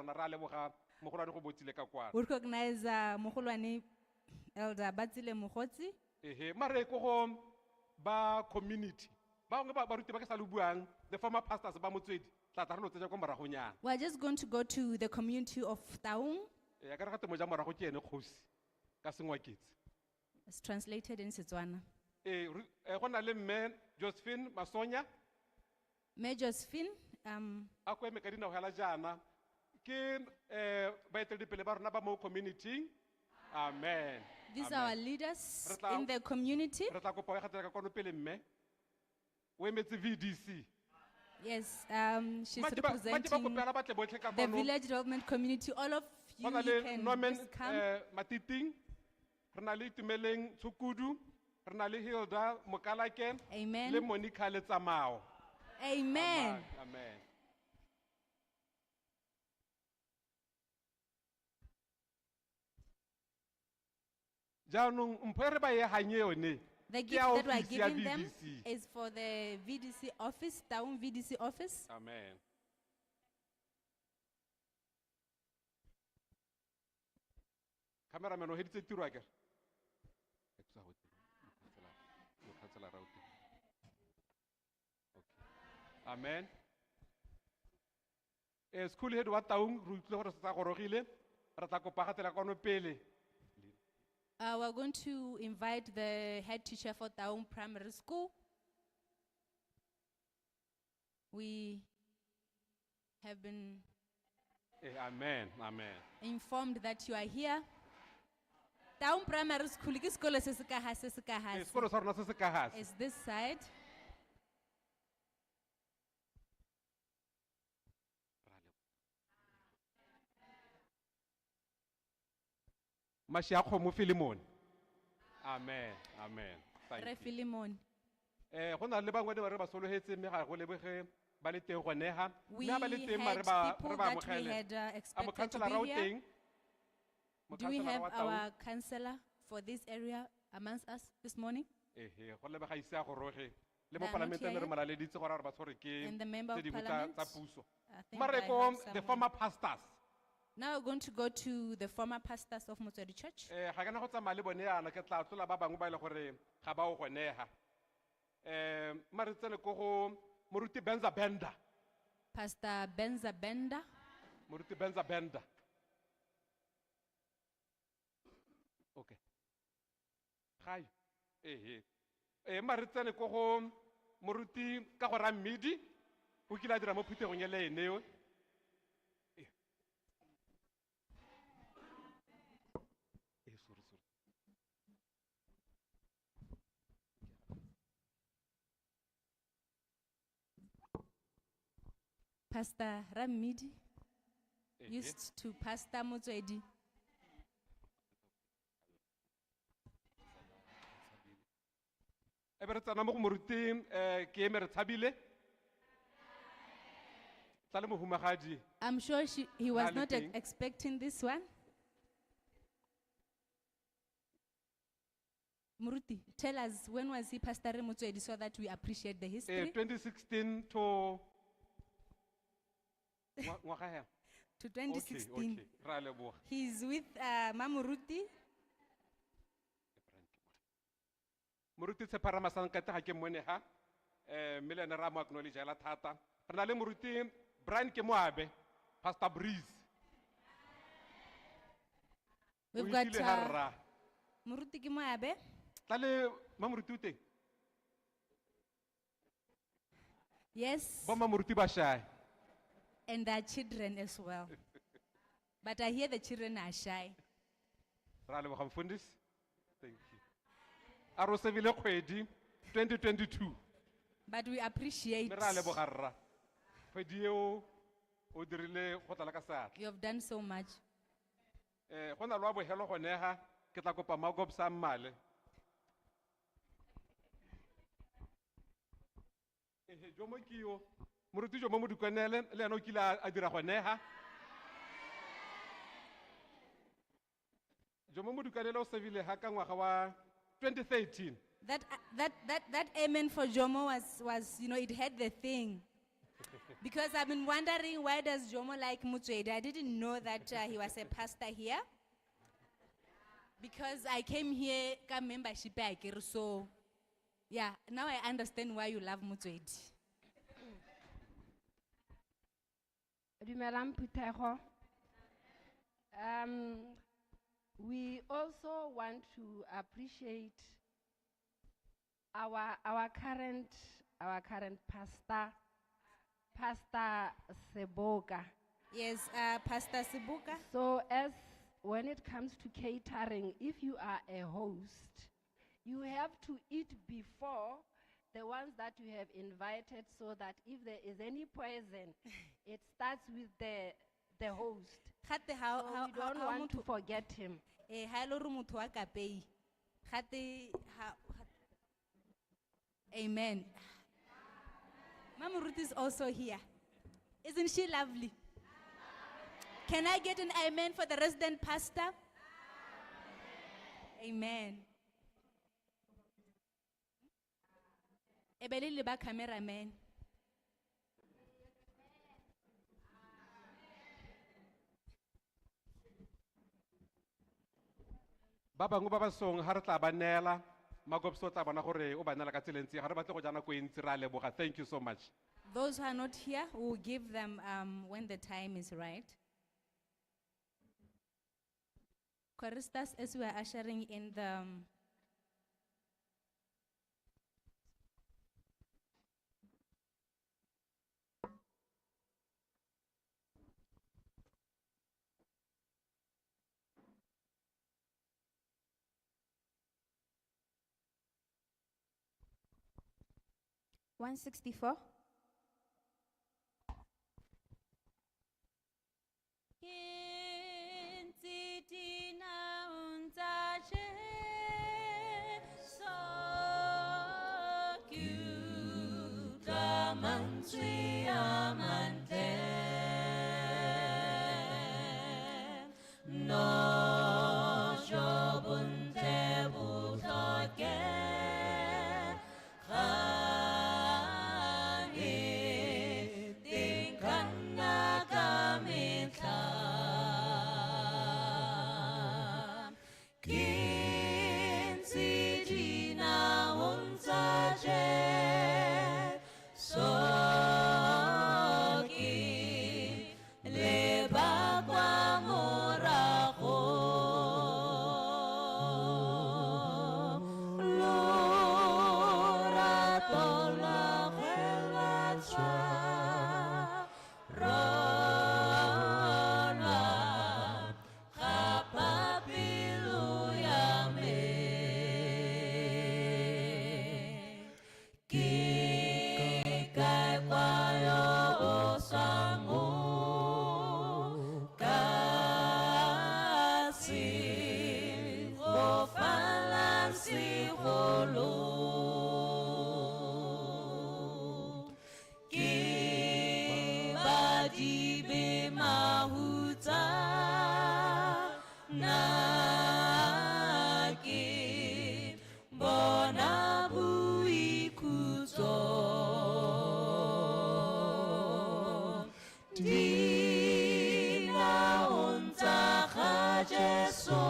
rona re a leboga mogolwane go botsile ka kwano. We recognize Mogolwane Elder Batsile Mogotsi. Ehe, mare ko go ba community bangwe ba baruti ba ke sa le buang the former pastors ba motswedi tla tla re lo tseja kwa moragonyana. We are just going to go to the community of Taung. Ee, a ka re ga temo ja morago ke ene kgosi ka sengwaketse. It's translated in Setswana. Ee, go na le mme Josephine Masonya. Mme Josephine, A ko eme ka dinao hela jaana ke baeteledipele ba rona ba mo community. Amen. These Amen. are our leaders Re tla- in the community. Re tla kopa o e gatela ka kwano pele mme o emetse VDC. Yes, she's Mma ke ba- mma ke ba representing kopela ba tle botlhe ka the kwano. village development community. All of you, Go na you le can Norman just come. Matiting, re na le Itumeleng Tshukudu, re na le Hilda Mokalake, Amen. le Monica Letsamao. Amen. Amen. Jaanong mpho e re ba e hanye yone The ke gift ya that we are office ya giving them VDC. is for the VDC office, Taung VDC office. Amen. Cameraman o heditse tiro akere? Mokhanselara o teng. Okay. Amen. School head wa Taung re utlwile gore se tsa gorogile re tla kopa gatela kwano pele. We're going to invite the head teacher for Taung Primary School. We have been Amen, amen. informed that you are here. Taung Primary School ke sekolo se se ka ha se se ka ha se. Sekolo sa rona se se ka ha se. Is this side. Mashi a kgomo Philemon. Amen, amen. Thank Re you. Philemon. Go na le bangwe ba re ba sologetse mme ga go leboge ba le teng gone ha. We Mme ha ba le teng ma re had ba people re ba that we amogele. had A expected to mokhanselara o be here. teng? Do we Mokhanselara have wa Taung? our councillor for this area amongst us this morning? Ehe, go lebega ise a goroge. Le mo They are not palamenteng here re yet. mo laleditse gore a re ba tshwere ke And the member tse of dingwe parliament, tsa puso. I think Mare I ko have the someone. former pastors. Now we're going to go to the former pastors of Motswedi Church. Ga ke na go tsamaya le bone yana ke tla tlola ba bangwe ba e le gore ga ba o gonega. Mare tsene ko go Moruti Benza Benda. Pastor Benza Benda. Moruti Benza Benda. Okay. Gae. Ehe. Mare tsene ko go Moruti ka go Rammidi. O kile a dira mo phuthegong e le ene eo. Sorry, sorry. Pastor Rammidi Ehe. used to pastor Motswedi. E be re tsena mo go moruti ke eme re tshabile. Tla le mohumagadi. I'm sure he was Na le not teng. expecting this one. Muruti, tell us, when was he pastoring Motswedi so that we appreciate the history? 2016 to ngwaga hela? To Okay, 2016. okay. Re a leboga. He's with Mamuruti. Moruti Tshephara Masankate ga ke mmone ha. Mme le ene re a mo acknowledge hela thata. Re na le moruti Brian Kemoabe, Pastor Breeze. We've O got, itile ha rra. Moruti Kemoabe. Tla le Mamoruti o teng? Yes. Bo Mamoruti ba shy. And their children as well. But I hear the children are shy. Re a leboga mfundisi. Thank you. A re o sebile kgwedi 2022. But we appreciate Mme re a leboga rra. Kgwedi eo o dirile go tlala ka seatla. You have done so much. Go na le wa bogelo gone ha, ke tla kopa Makobsa Mmale. Ehe, Jomo ke yo. Moruti Jomo Modukanele, le ene o kile a dira gone ha. Jomo Modukanele o sebile ha ka ngwaga wa 2013. That amen for Jomo was, it had the thing. Because I've been wondering why does Jomo like Motswedi? I didn't know that he was a pastor here. Because I came here ka membership ya akere, so yeah, now I understand why you love Motswedi. Dumelang phuthego. We also want to appreciate our current pastor, Pastor Seboka. Yes, Pastor Seboka. So as when it comes to catering, if you are a host, you have to eat before the ones that you have invited, so that if there is any poison, it starts with the host. Gate So we don't ha want to motho- forget him. Ha e le hore motho wa kapei. Gate Amen. Mama Ruth is also here. Isn't she lovely? Can I get an amen for the resident pastor? Amen. Ebele le ba cameraman. Ba bangwe ba ba song ha re tla ba neela, Makopso o tla bona gore o ba neela ka tsela e ntsi, ga re batle go ja nako e ntsi, re a leboga. Thank you so much. Those who are not here, we will give them when the time is right. Choristers, as we are ushering in the 164. Dinaong tsa ga Jesu.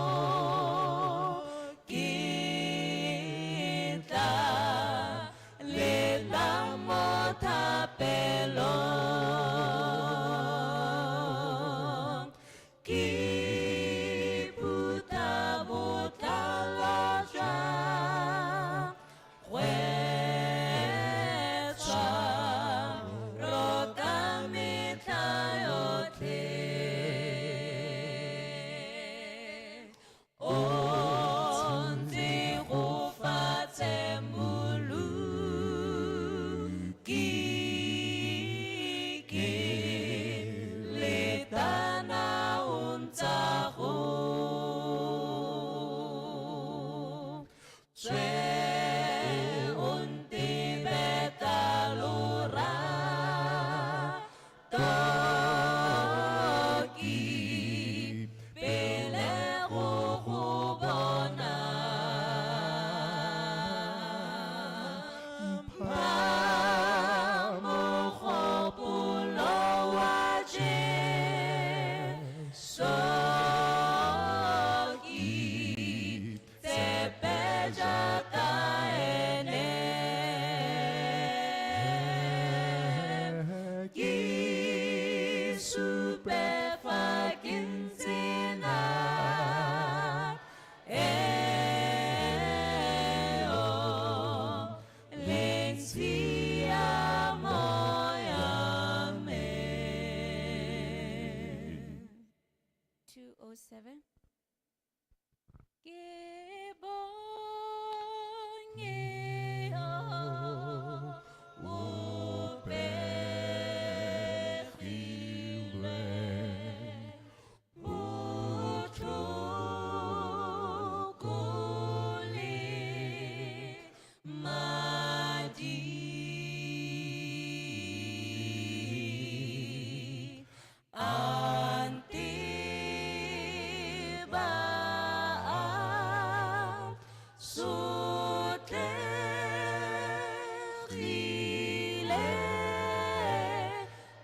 207. Ke bonye o begilwe botlhoko le madi a nteba a sotlegile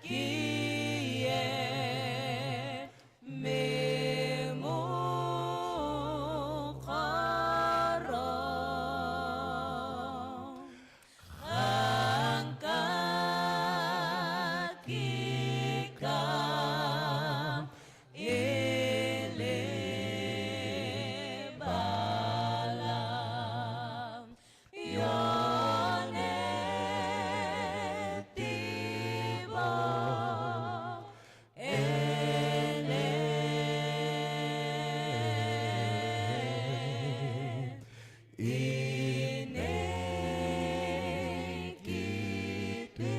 ke eme mo kgorong. Ga nka ke ka e lebala yone tebo ele e ne ke te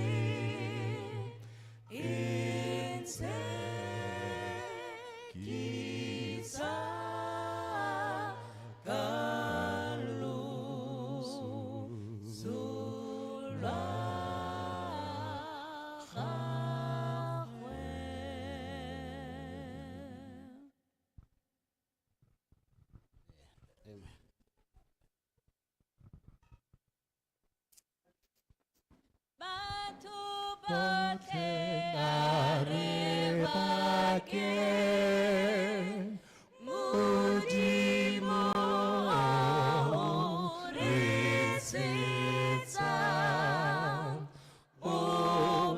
intsekisa ka loso lwa gagwe. Amen. Batho botlhe a re bakeng Modimo o re tshetsa. O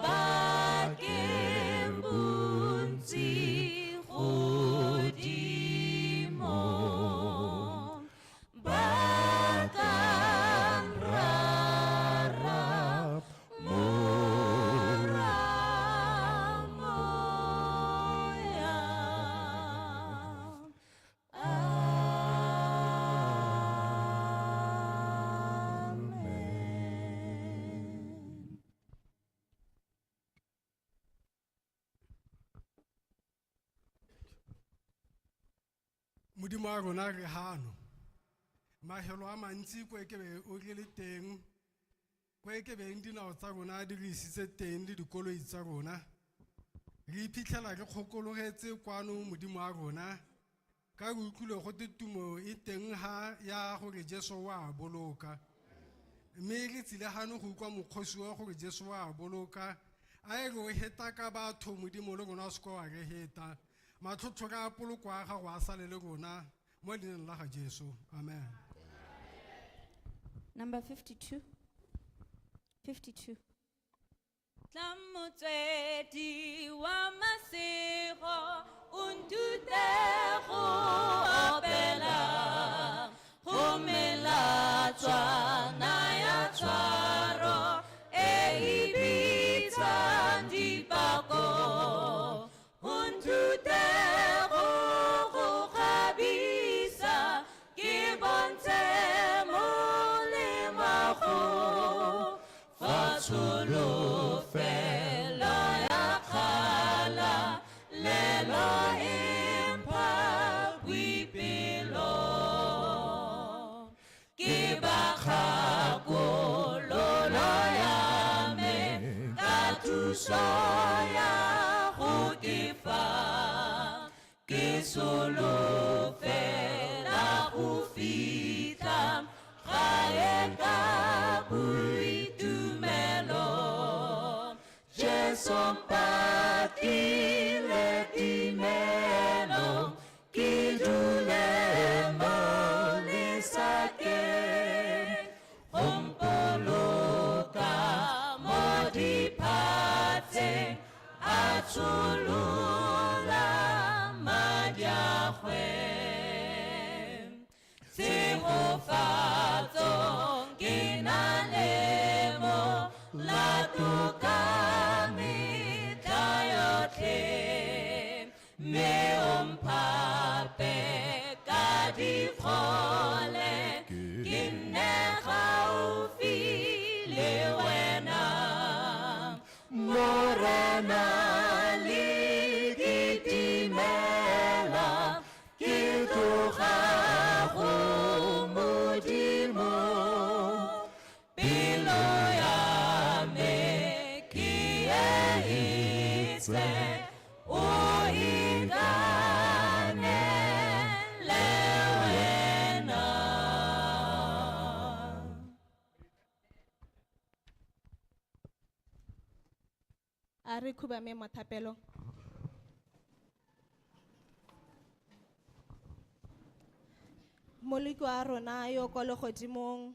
bakeng bontsi godimo. Bakang Rara, Morwa, Moya. Amen. Modimo wa rona re hano mafelo a mantsi ko e ke be o re le teng ko e ke beng dinao tsa rona di re isitse teng le dikoloi tsa rona re iphitlhela re kgokologetse kwano modimo wa rona ka re utlwile gote tumo e teng ha ya gore Jesu wa boloka mme re tsile gano go utlwa mokgosi wa gore Jesu wa boloka a e re o heta ka batho modimo le rona o seke wa re heta matlhotlhora a poloko a gago a sale le rona mo leineng la ga Jesu amen. Number 52. 52. Tla motswedi wa masego o nthute go opela go melatswana ya tshwaro e e bitsang dipako o nthute go go kgabisa ke bontshe molemo go fa tsholofelo ya kgala lelo e mpha boipelo ke ba kgakololo ya me ka thuso ya go ke fa ke solofela go fitlha gae ka boitumelo Jesu mpatile timelo ke dule mo lesakeng go mpoloka mo diphatseng a tsholola madi a gwe tshegofatso ke na le mo lato ka metlha yotlhe mme o mpha A re khubame mo thapelong. Moloko wa rona yo kwa legodimong,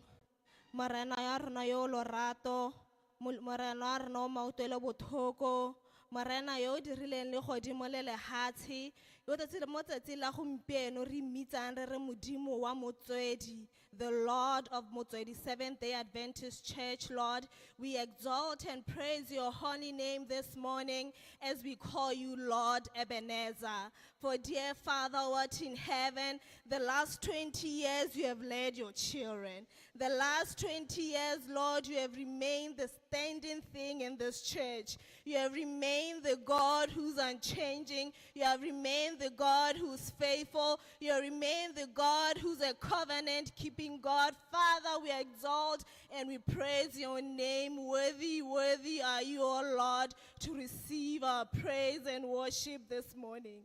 Morena ya rona yo o lorato, Morena wa rona o mautlwelo botlhoko, Morena yo o dirileng legodimo le lehatshe, yo tsatsi le mo tsatsi la gompieno re mmitsang re re Modimo wa motswedi, the Lord of Motswedi Seventh-day Adventist Church. Lord, we exalt and praise your holy name this morning as we call you Lord Ebenezer. For dear Father, what in heaven, the last 20 years you have led your children. The last 20 years, Lord, you have remained the standing thing in this church. You have remained the God who's unchanging. You have remained the God who's faithful. You have remained the God who's a covenant keeping God. Father, we exalt and we praise your name. Worthy, worthy are you, O Lord, to receive our praise and worship this morning.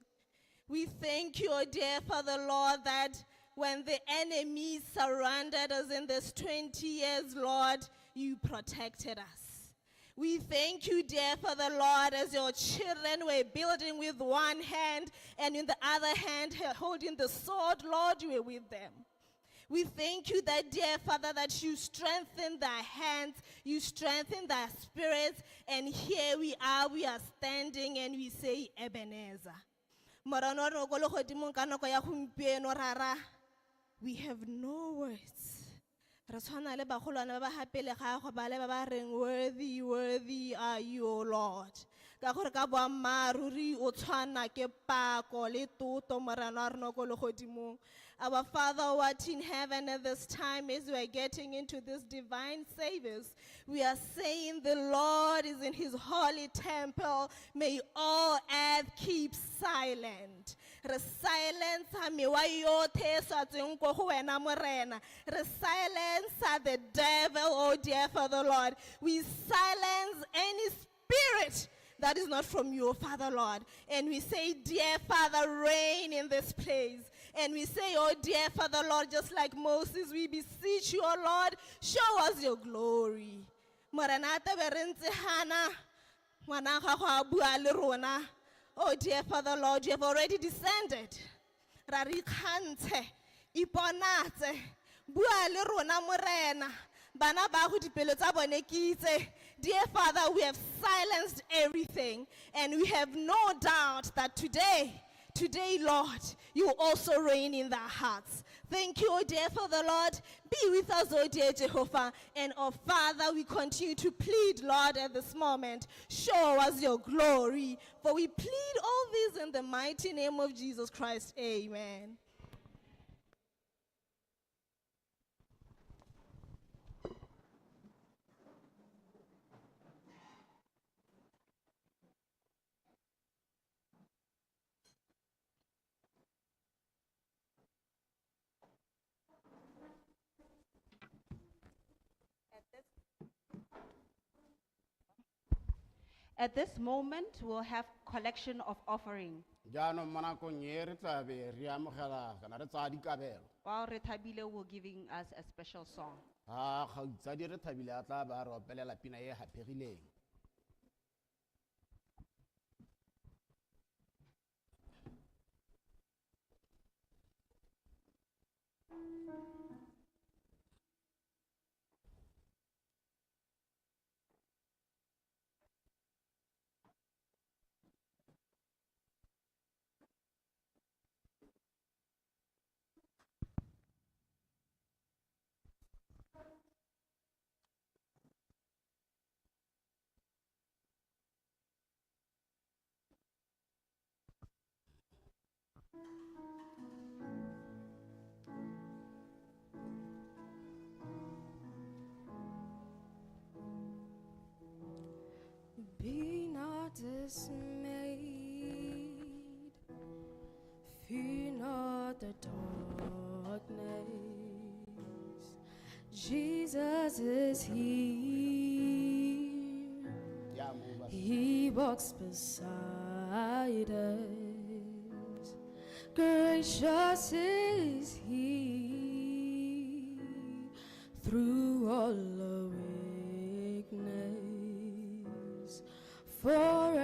We thank you, O dear Father, Lord, that when the enemy surrounded us in this 20 years, Lord, you protected us. We thank you, dear Father, Lord, as your children were building with one hand and in the other hand holding the sword, Lord, you were with them. We thank you that, dear Father, that you strengthen their hands, you strengthen their spirits, and here we are standing and we say, Ebenezer. Morena wa rona ko legodimong ka nako ya gompieno, rara, we have no words. Re tshwana le bagolwane ba ba ga pele ga go ba le ba ba reng, "Worthy, worthy are you, O Lord." Ka gore ka boammaaruri o tshwana ke pako le toto, Morena wa rona ko legodimong. Our Father who art in heaven, at this time as we are getting into this divine service, we are saying the Lord is in his holy temple. May all earth keep silent. Re silence mewa yotlhe e sa tsweng ko go wena, Morena. Re silence the devil, oh dear Father Lord. We silence any spirit that is not from you, Father Lord. And we say, dear Father, reign in this place. And we say, oh dear Father Lord, just like Moses, we beseech you, oh Lord, show us your glory. Morena a tlabe re ntse hana, ngwana gago a bua le rona. Oh dear Father Lord, you have already descended. Ra re ikgantshe, iponatse, bua le rona Morena. Bana ba go dipelo tsa bone ke itse. Dear Father, we have silenced everything and we have no doubt that today, Lord, you also reign in their hearts. Thank you, O dear Father, Lord. Be with us, O dear Jehovah. And, oh Father, we continue to plead, Lord, at this moment. Show us your glory. For we plead all this in the mighty name of Jesus Christ. Amen. At this moment, we'll have collection of offering. Jaanong mo nakong e re tla be re amogela kana re tsaya dikabelo. While Rethabile will giving us a special song. Ga kgaitsadi Rethabile a tla ba re opelela pina e haphegileng. Be not dismayed, fear not the darkness. Jesus is here. Ya mo ba- He walks beside us. Gracious is He through all our weakness. For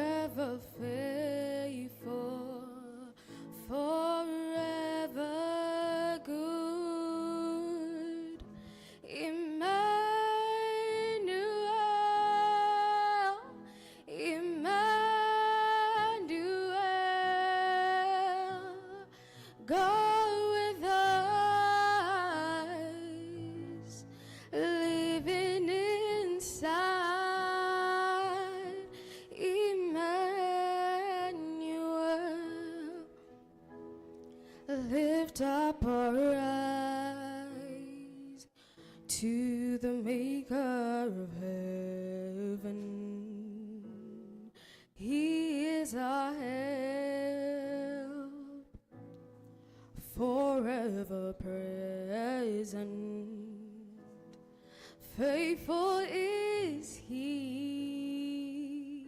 God with us, living inside Emmanuel. Lift up our eyes to the maker of heaven. He is our help, forever present. Faithful is he.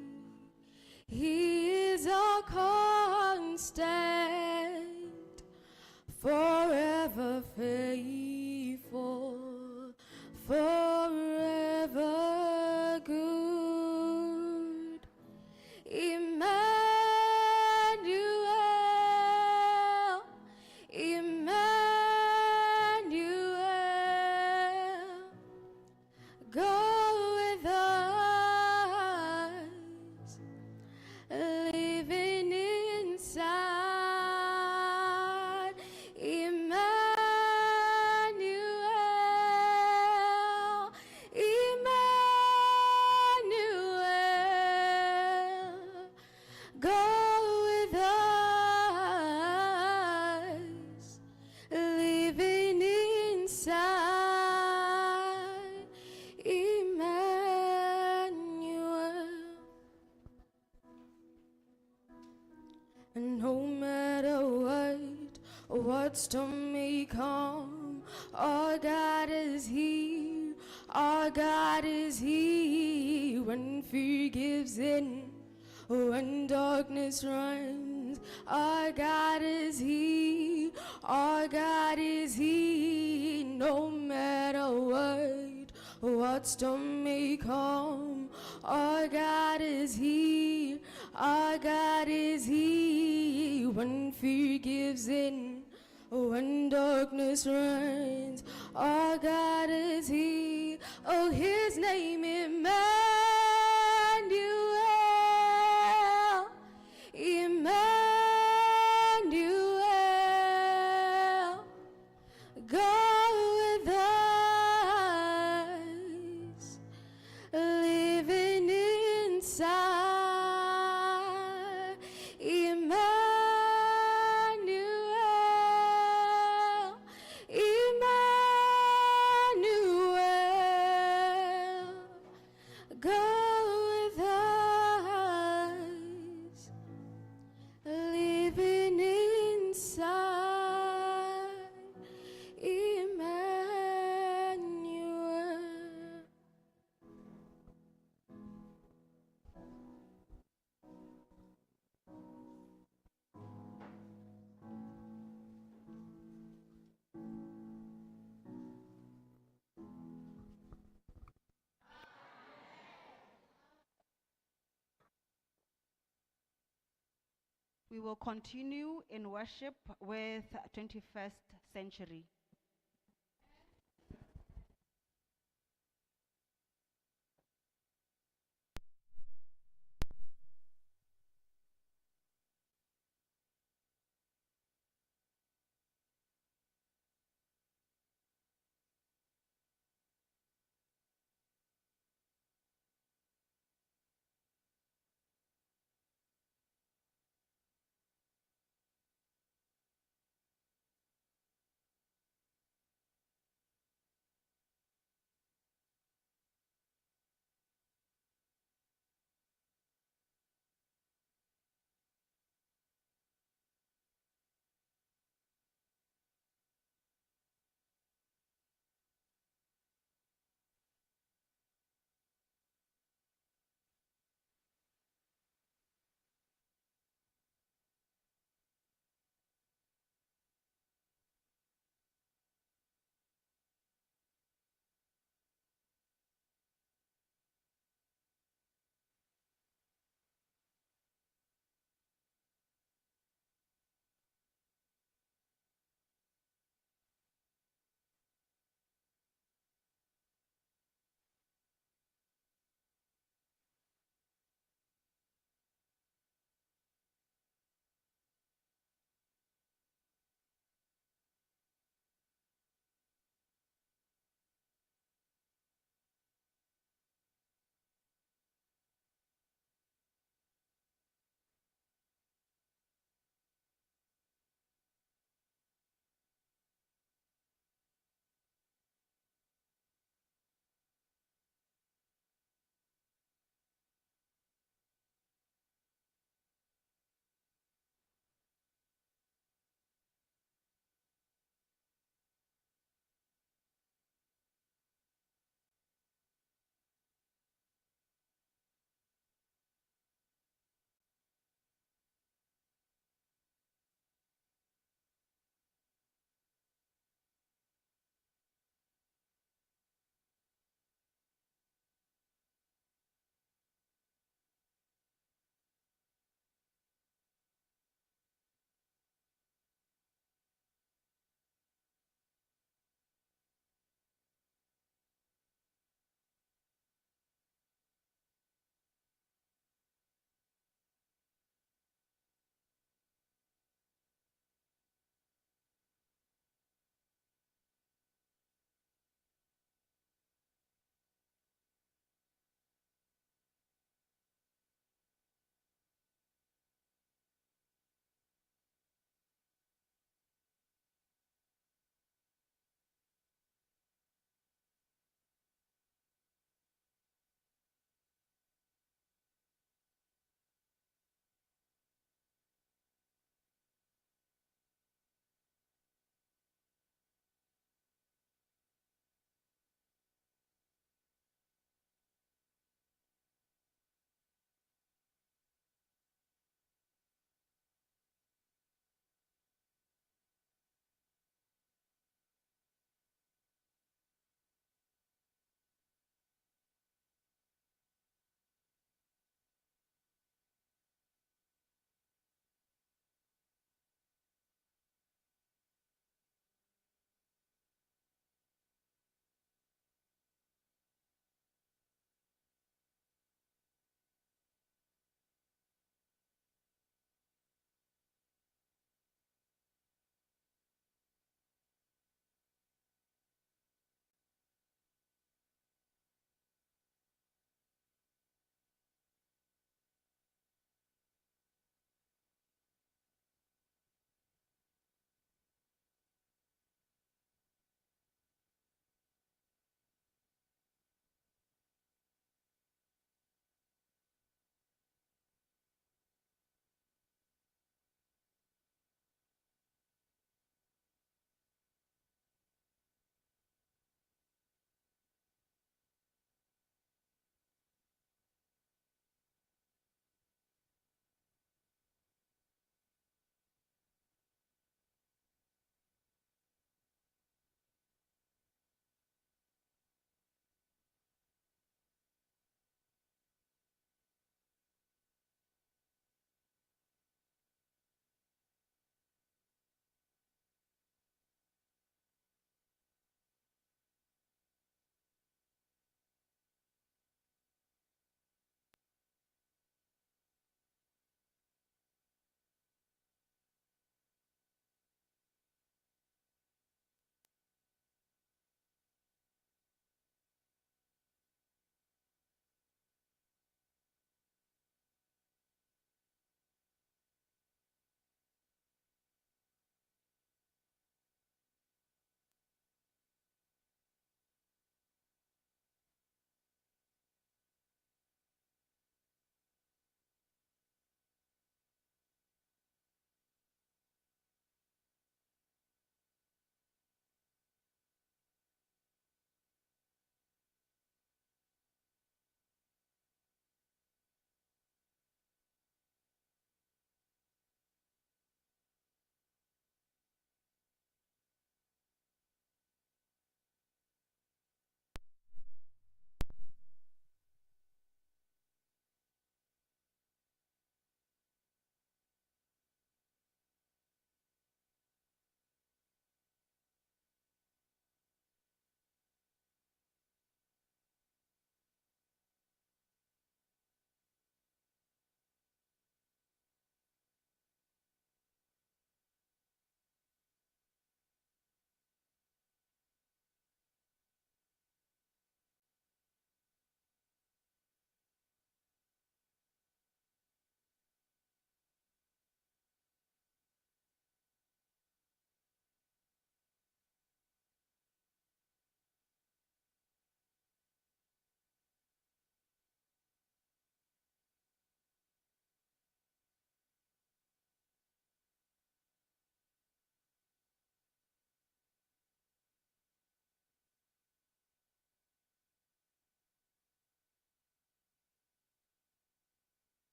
He is our constant, forever faithful, forever good. Emmanuel, Emmanuel, go with us, living inside Emmanuel, Emmanuel, go with us, living inside Emmanuel. And no matter what storm may come, our God is here. Our God is here. When fear gives in, when darkness runs, our God is here. Our God is here. No matter what storm may come, our God is here. Our God is here. When fear gives in, when darkness runs, our God is here. Oh, his name Emmanuel, Emmanuel, God with us, living inside Emmanuel, Emmanuel, God with us, living inside Emmanuel. We will continue in worship with 21st Century.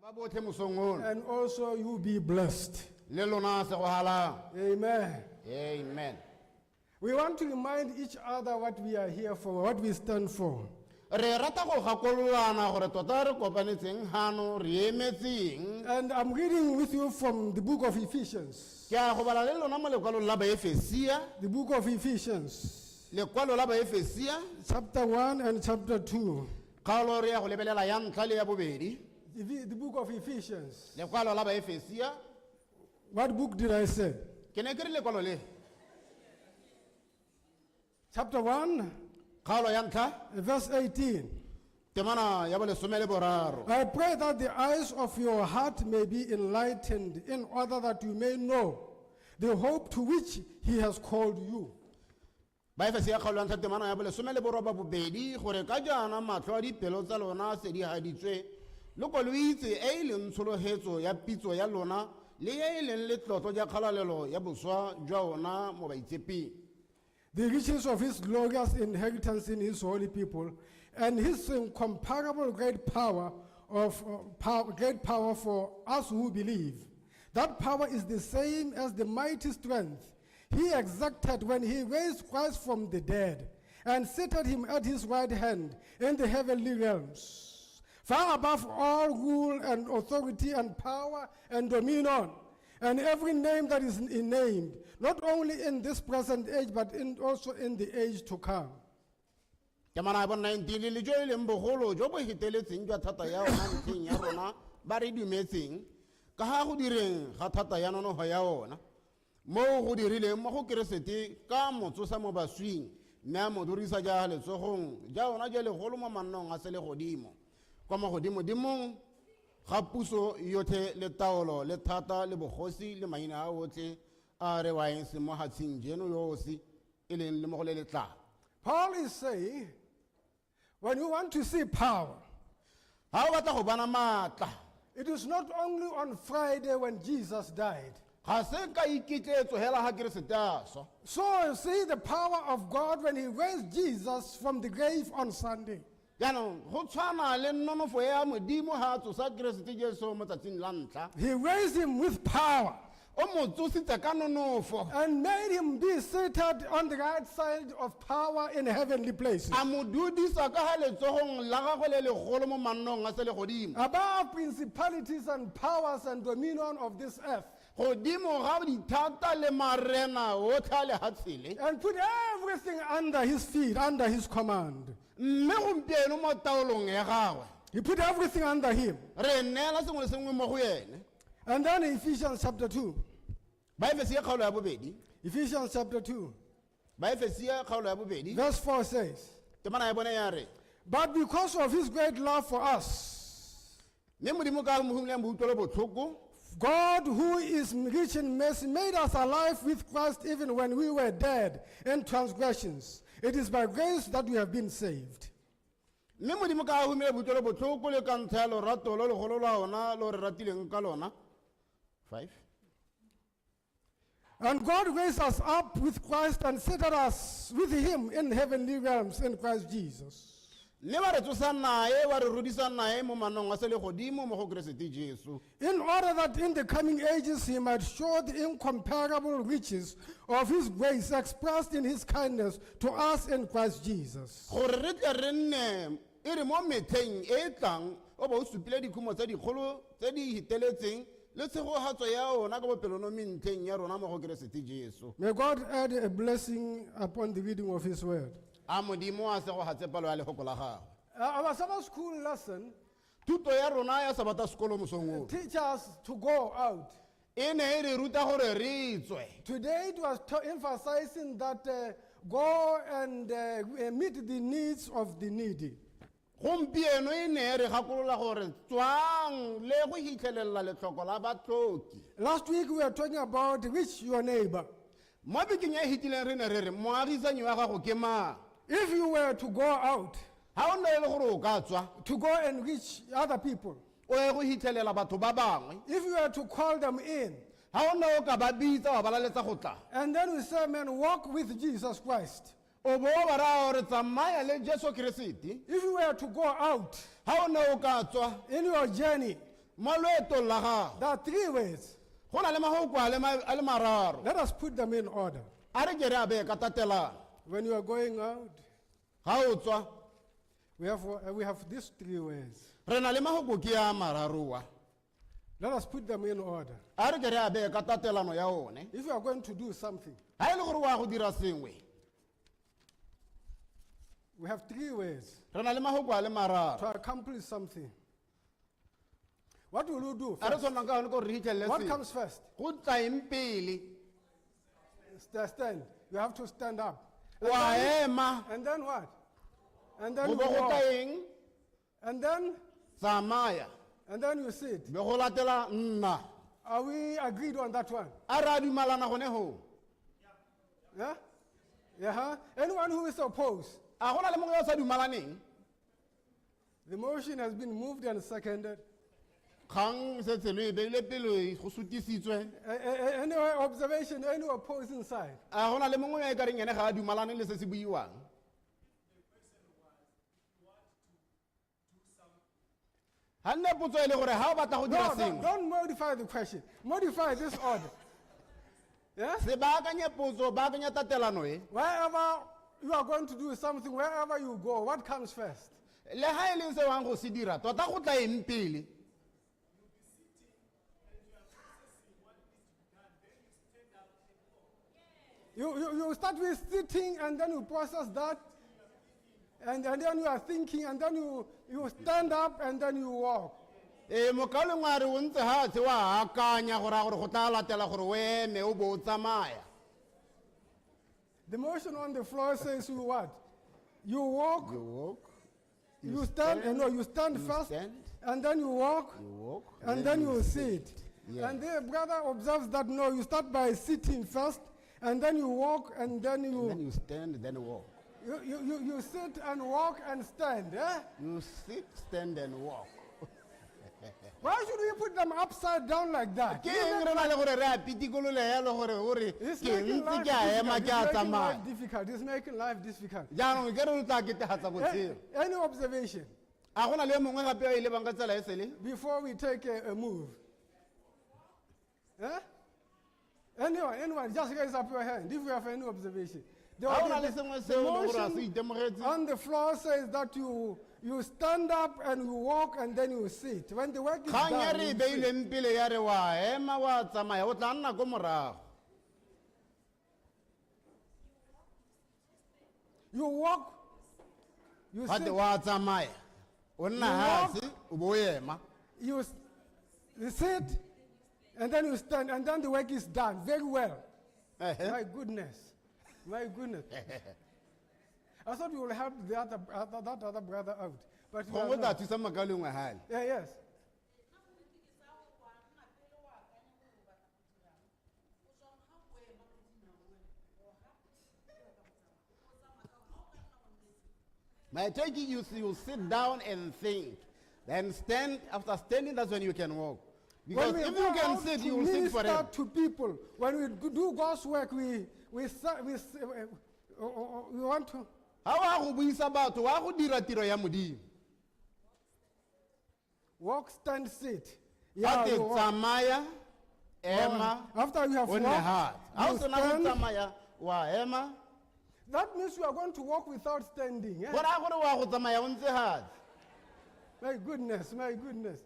Ba botlhe mosong ono And also you be blessed. Le lona segogalang. Amen. Amen. We want to remind each other what we are here for, what we stand for. Re rata go gakololana gore tota re kopanetseng gano re emetseng. And I'm reading with you from the book of Ephesians. Ke a go bala le lona mo lekwalong la Baefesia. The book of Ephesians, Lekwalo la Baefesia, chapter 1 and chapter 2. Kgaolo re ya go lebelela ya ntlha le ya bobedi. The book of Ephesians. Lekwalo la Baefesia. What book did I say? Ke ne ke re lekwalo le. Chapter 1, Kgaolo ya ntlha, verse 18. Temana ya bolesome le boraro. I pray that the eyes of your heart may be enlightened in order that you may know the hope to which he has called you. Baefesia kgaolo ya ntlha temana ya bolesome le boroba bobedi gore ka jaana matlho a dipelo tsa lona se di haditswe lo ko lo itse e e leng tshologetso ya pitso ya lona le e e leng letlotlo ja kgalalelo ya boswa jwa ona mo baitsheping. The riches of his glorious inheritance in his holy people, and his incomparable great power for us who believe. That power is the same as the mighty strength he exacted when he raised Christ from the dead and seated him at his right hand in the heavenly realms, far above all rule and authority and power and dominion, and every name that is named, not only in this present age, but also in the age to come. Temana ya bo 19 le jo e leng bogolo jo bo feteletseng jwa thata ya ona ntlheng ya rona ba re dumetseng ka ga go direng ga thata ya nonogo ya ona moo go dirileng mo go Keresete ka motsosa mo baswing mme a mo dirisa ja letsogong ja ona ja legolo mo mannong a selegodimo kwa magodimodimong ga puso yotlhe le taolo le thata le bogosi le maina a otlhe a rewang se mo hatsheng jeno yosi e leng le mo go le letlang. Paul is saying, when you want to see power, Ga o batla go bona maatla, it is not only on Friday when Jesus died. Ga se ka iketletso hela ga Keresete a swa. So you see the power of God when he raised Jesus from the grave on Sunday. Jaanong go tshwana le nonofo ya Modimo ga a tsosa Keresete Jesu mo tsatsing la ntlha. He raised him with power O mo tsositse ka nonofo and made him be seated on the right side of power in heavenly places, a mo dudisa ka ga letsogong la gagwe le legolo mo mannong a selegodimo, above principalities and powers and dominion of this earth, godimo ga dithata le marena otlhe a lehatshele, and put everything under his feet, under his command. Mme gompieno mo taolong ya gagwe. He put everything under him. Re neela sengwe le sengwe mo go ene. And then Ephesians chapter 2. Baefesia kgaolo ya bobedi. Ephesians chapter 2, Baefesia kgaolo ya bobedi, verse 4 says, temana ya bone ya re, But because of his great love for us, mme Modimo ka mohumileng boutlwelo botlhoko, God, who is rich in mercy, made us alive with Christ even when we were dead in transgressions. It is by grace that we have been saved. Mme Modimo ka humile boutlwelo botlhoko le ka ntlha ya lorato lo legolo lwa ona lo re ratileng ka lona. Five. And God raised us up with Christ and seated us with him in heavenly realms in Christ Jesus. Mme ba re tsosa nae wa re rodisa nae mo manong a selegodimo mo go Keresete Jesu, In order that in the coming ages he might show the incomparable riches of his grace expressed in his kindness to us in Christ Jesus. Gore re tle re nne e re mo metlheng e e tlang o bo o supile dikhumo tse dikgolo tse di heteletseng le tshegogatso ya ona ka bopelonomi ntlheng ya rona mo go Keresete Jesu. May God add a blessing upon the reading of his word. A Modimo a segogatse palo ya lefoko la gagwe. Our Sabbath school lesson Thuto ya rona ya sabata sekolo mosong ono teaches us to go out. E ne e re ruta gore re tswe. Today it was emphasizing that go and meet the needs of the needy. Gompieno e ne e re gakolola gore tswang le go hitlhelela letlhoko la batlhoki. Last week we were talking about reach your neighbor. Mo bekeng e fetileng re ne re re moagisanyi wa gago ke mang. If you were to go out, Ga o nne e le gore o ka tswa to go and reach other people, o ye go hitlhelela batho ba bangwe, if you were to call them in, ga o nne o ka ba bitsa wa ba laletsa go tla, and then we say, man, walk with Jesus Christ. O bo o ba raya gore tsamaya le Jesu Keresete. If you were to go out Ga o ne o ka tswa in your journey, Mo loetong la gago There are three ways. go na le mahoko a le ma- a le mararo. Let us put them in order. A re ke re a beye ka tatelano. When you are going out, Ga o tswa we have these three ways. re na le mahoko ke a mararo a. Let us put them in order. A re ke re a beye ka tatelano ya one. If you are going to do something, Ga e le gore wa go dira sengwe, we have three ways re na le mahoko a le mararo. to accomplish something. What will you do A re first? tshwanelang ka yone ke gore re fitlhelele What sengwe. comes first? Go tla eng pele? Stand. You have to stand up. And Wa then, ema, and then what? And then go you bo go tla walk. eng? And then Tsamaya, and then you sit. be go latela nna. Are we agreed on that one? A re a dumalana gone ho? Yeah? Yeah. Huh? Anyone who is opposed? A go na le mongwe yo o sa dumalaneng? The motion has been moved and seconded. Kgang setse lo e beile pele go sutisitswe. Any observation, any opposing side? A go na le mongwe yo e ka reng ene ga a dumalane le se se buiwang? Ga nne potso e le gore ga o batla go dira No, no, sengwe, don't modify the question. Modify this order. Yes? se baakanye potso, baakanya tatelano e. Wherever you are going to do something, wherever you go, what comes first? Le ga e leng se wang go se dira, tota go tla eng pele? You start with sitting and then you process that. And then you are thinking and then you stand up and then you walk. Ee, mokaulengwe a re o ntse hatshe wa akanya go raya gore go tla latela gore o eme o bo o tsamaya. The motion on the floor says you what? You walk, You walk, you stand, no, you stand you first, stand. and then you walk, you walk, and then you sit. Yeah. And the brother observes that no, you start by sitting first, and then you walk, and then And you then you stand, then walk. you sit and walk and stand. Eh? You sit, stand and walk. Why should we put them upside down like that? Ke eng re na le gore re a pitikolole yalo gore o re It's ke making ntse life ke a ema difficult. ke a It's making tsamaya. life difficult. It's making life difficult. Jaanong ke re o tla ketegatsa botshelo. Any observation A go na le e mongwe gape a e lebang ka tsela e sele? before we take a move? Eh? Anyone, just raise up your hand if you have any observation. The, Ga o na le the- sengwe the seo e leng gore a se motion itemogetse? on the floor says that you stand up and you walk and then you sit. When the work is Kgang ya done, re e you sit. beileng pele ya re wa ema wa tsamaya o tla nna ko morago. You walk, you Gate sit, wa tsamaya o nna You walk. hatshe o bo o ema. you sit, and then you stand, and then the work is done very well. Ehe. My goodness. My goodness. I thought you will help the other, that other brother out. But you are Gongwe o tla not. thusa mokaulengwe gale. Yeah, yes. My take it, you sit down and think. Then stand, after standing, that's when you can walk. Because When we if go you can out sit, to you will sit minister forever. to people, when we do God's work, we want to. Ha wa go buisa batho, wa go dira tiro ya Modimo. Walk, stand, sit. Yeah, Gate you walk. tsamaya, ema, After you have o nne walked, hatshe. Ha o you sena go stand. tsamaya, wa ema. That means you are going to walk without standing. Eh? Go raya gore wa go tsamaya o ntse hatshe. My goodness, my goodness.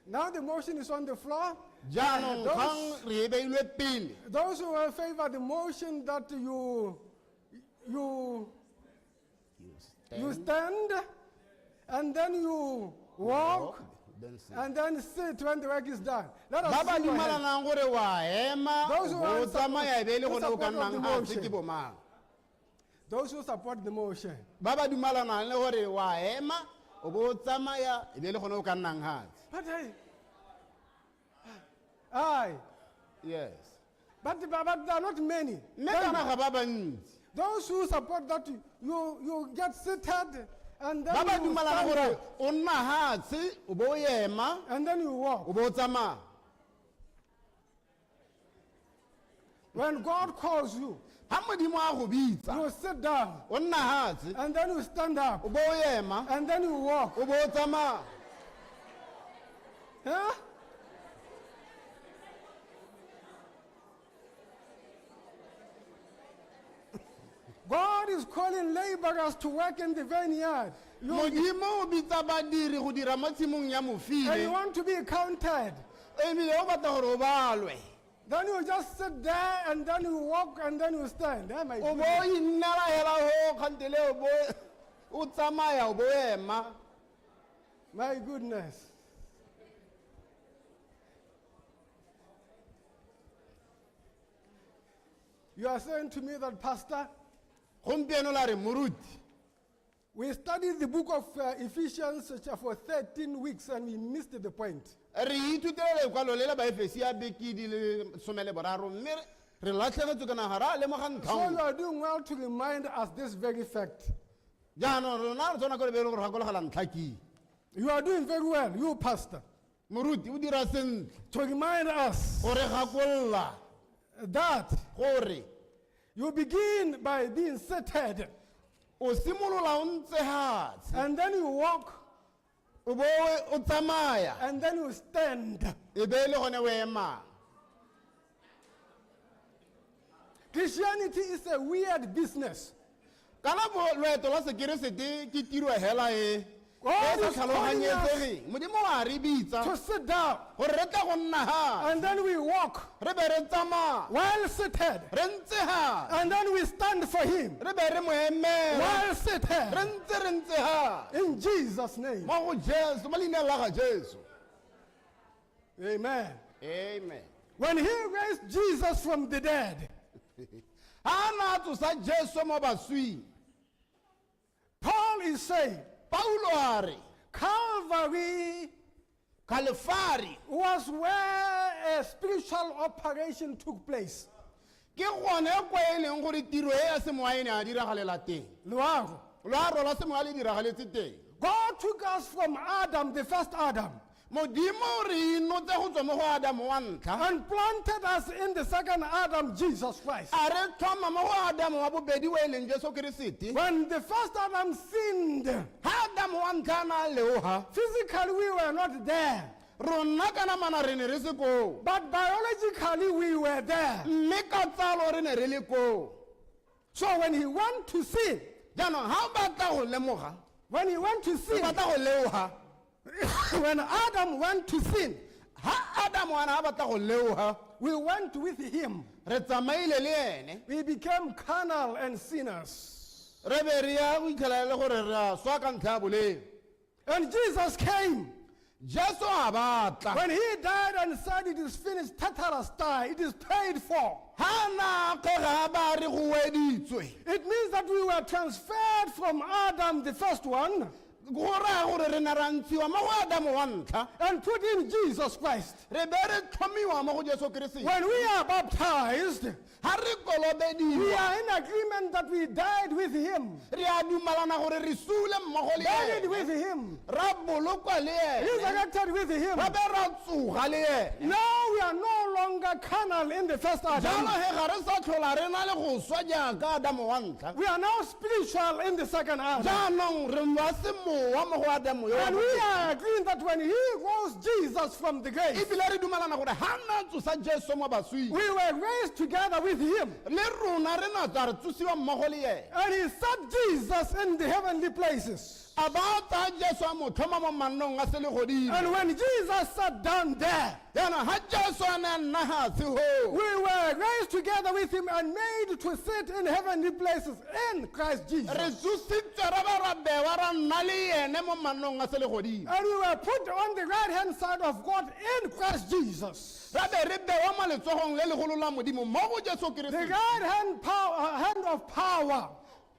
Now the motion is on the floor. Jaanong Those- kgang re e beilwe pele. Those who will favor the motion that you stand and then you walk Then sit. and then sit when the work is done. Let us Ba ba see your hand. dumalanang gore wa ema, Those o who bo are o in support- tsamaya e be e le who gone o ka support of nnang the hatshe motion. ke bo mang? Those who support the motion. Ba ba dumalanang le gore wa ema, o bo o tsamaya e be e le gone o ka nnang hatshe. But hey, aye, Yes. but there are not many. Mme kana ga ba bantsi. Those who support that you get seated and then Ba ba you dumalana stand gore up o nna hatshe, o bo o ema, and then you walk. o bo o tsamaya. When God calls you, Ha Modimo a go bitsa, you sit down o nna hatshe, and then you stand up o bo o ema, and then you walk. o bo o tsamaya. Huh? God is calling laborers to work in the vineyard. You, Modimo o bitsa badiri go dira mo tshimong ya and you mofine want to be counted. Ebile o batla gore o balwe. Then you just sit there and then you walk and then you stand. Eh, my O bo goodness. o innela hela ho kgantele o bo o tsamaya o bo ema. My goodness. You are saying to me that, Pastor, Gompieno la re moruti, we studied the book of Ephesians for 13 weeks and we missed the point. Re ithutile lekwalo le le baefesi ya beke di le 13 mme re latlhegetswe kana ga re a lemoga ntlha So you nngwe. are doing well to remind us this very fact. Jaanong rona re tshwana ko re be le gore gakologela ntlha ke. You are doing very well, you pastor, Moruti o dira sentle to remind us gore gakolola that gore you begin by being seated o simolola o ntse hatshe and then you walk o bo o tsamaya and then you stand. E be e le gone o emang. Christianity is a weird business. Kana bo loeto la sekeresete ke tiro hela e God e sa is calling us tlhaloganyetsegeng. Modimo wa re bitsa to sit down gore re tla go nna ha and then we walk re be re tsamaya while seated re ntse ha and then we stand for him re be re mo emela while seated re ntse re ntse ha in Jesus' name. mo go Jesu, mo leineng la ga Jesu. Amen. Amen. When he raised Jesus from the dead, Ha na tsosa Jesu mo baswing, Paul is saying Paulo a re Calvary Kalefari was where a spiritual operation took place. Ke gone kwa e leng gore tiro e ya semowa e ne a diragalela teng. Loago. Loaro la semowa le diragaletse teng. God took us from Adam, the first Adam, Modimo re inotse go tswa mo go Adamo wa ntlha and planted us in the second Adam, Jesus Christ. A re tlhoma mo go Adamo wa bobedi wa e leng Jesu Keresete. When the first Adam sinned, Ha Adamo wa ntlha a na a leoga, physically we were not there, rona ka namana re ne re se koo, but biologically we were there. Mme ka tsalo re ne re le koo. So when he went to sin, Jaanong ga o batla go lemoga, when he went to o sin, batla go leoga, when Adam went to sin, ha Adamo a ne a batla go leoga, we went with him. Re tsamaile le ene. We became carnal and sinners. Re be re ya go itlhela e le gore re a swa ka ntlha ya boleo. And Jesus came. Jesu a batla. When he died and said, "It is finished," tetelestai, it is paid for. Ha na kgega ba re go weditswe. It means that we were transferred from Adam, the first one, Go raya gore re ne ra ntshiwa mo go Adamo wa ntlha and put in Jesus Christ. Re be re tlhomiwa mo go Jesu Keresete. When we are baptized, Ha re we kolobediwa are in agreement that we died with him, re a dumalana gore re sule mmogo le buried ene, with him, ra bolokwa le ene, resurrected with him. ra be ra tsoga le ene. Now we are no longer carnal in the first Jalo Adam. he ga re sa tlhola re na le go swa jaaka Adamo wa ntlha. We are now spiritual in the second Adam. Jaanong re ba semowa mo go Adamo yo wa And we bobedi. are agreeing that when he rose Jesus from the grave, Ebile re dumalana gore ga nna tsosa Jesu mo baswing, we were raised together with him. Le rona re na tsa re tsosiwa mmogo le ene. And he set Jesus in the heavenly places. A ba tsaya Jesu a mo tlhoma mo mannong a selegodimo. And when Jesus sat down there, Jaanong ga Jesu a ne a nna gatshe hoo, we were raised together with him and made to sit in heavenly places in Christ Jesus. Re tsositswe ra ba ra bewa ra nna le ene mo mannong a selegodimo. And we were put on the right hand side of God in Christ Jesus. Ra be re bewa mo letsogong le legolo la Modimo mo go Jesu The Keresete. right hand of power.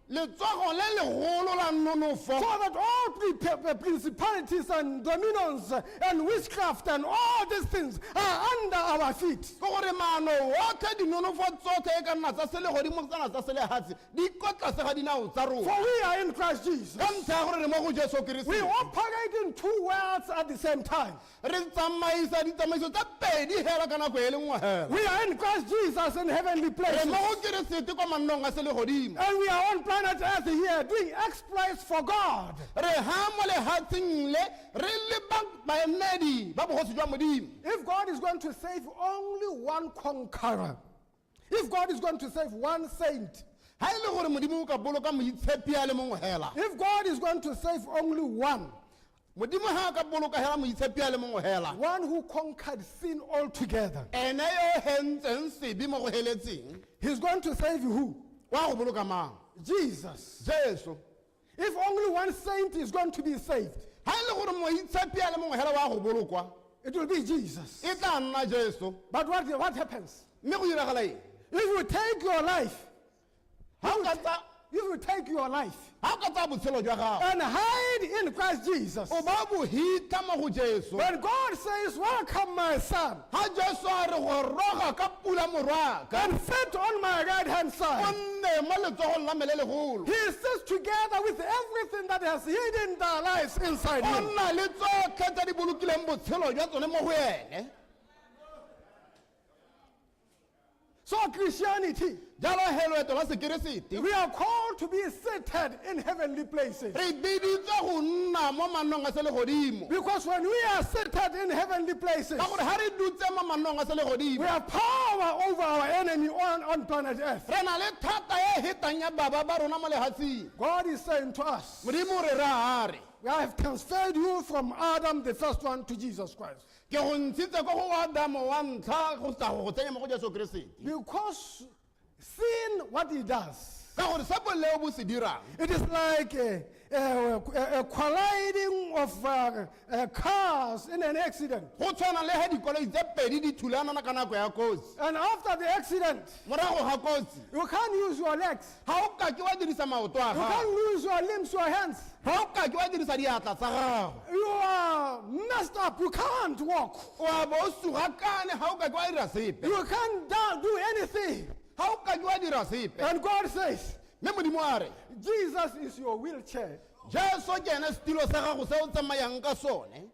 Letsogo le legolo la nonofo. So that all principalities and dominions and witchcraft and all these things are under our feet. Ke gore maano otlhe dinonofo tsotlhe e ka nna tsa selegodimo tsana tsa selehatshe di ko tlase ga dinao tsa For rona. we are in Christ Jesus. Ka ntlha ya gore re mo go Jesu We Keresete. operate in two worlds at the same time. Re tsamaisa ditsamaiso tsa pedi hela ka nako e le nngwe hela. We are in Christ Jesus in heavenly Re places. mo go Keresete kwa mannong a selegodimo. And we are on planet Earth here doing exploits for God. Re ha mo lehatsheng le re le baemedi ba bogosi jwa Modimo. If God is going to save only one conqueror, if God is going to save one saint, Ga e le gore Modimo o ka boloka moitshepi a le mongwe hela, if God is going to save only one, Modimo ga a ka boloka hela moitshepi a le mongwe hela, one who conquered sin altogether, ene yo hentseng sebe mo go heletseng, he's going to save who? Wa go boloka mang? Jesus. Jesu. If only one saint is going to be saved, Ga e le gore moitshepi a le mongwe hela wa go bolokwa, it will be Jesus. E tla nna Jesu. But what happens? Mme go diragala eng? If you take your life, Ga o ka tsa if you take your life ga o ka tsaya botshelo jwa gago and hide in Christ Jesus, o ba bo hitha mo go Jesu, when God says, "Welcome, my son," ga Jesu a re go roga ka pula morwaka, and sit on my right hand o side, nne mo letsogong la me le legolo, he sits together with everything that has hidden their lives inside o him. Nna le tsotlhe tse di bolokileng botshelo jwa tsone mo go ene. So, Christianity, Jalo he loeto la sekeresete, we are called to be seated in heavenly places. Re biditswe go nna mo mannong a selegodimo. Because when we are seated in heavenly places, Ka gore ga re dutse mo mannong a we selegodimo, have power over our enemy on planet Earth. Re na le thata e hetang ya baba ba rona mo lehatsheng. God is saying to us, Modimo re ra a re, "I have transferred you from Adam, the first one, to Jesus Christ." Ke go ntshitse ko go Adamo wa ntlha go tla go go tsenya mo go Jesu Keresete. Because sin, what it does, Ka gore se boleo bo se dirang, it is like a colliding of cars in an accident. Go tshwana le ge dikoloi tse pedi di thulanana ka nako ya kotsi. And after the accident, Morago ga kotsi, you can't use your legs, ga o kake wa dirisa maoto a you gago, can't use your limbs, your hands. Ga o kake wa dirisa diatla tsa gago. You are messed up. You can't walk. O a bo o sugakane, ga o kake wa dira sepe. You can't do anything. Ga o kake wa dira sepe. And God says, Mme Modimo a re, "Jesus is your wheelchair." Jesu ke ene setilo sa gago se o tsamayang ka sone.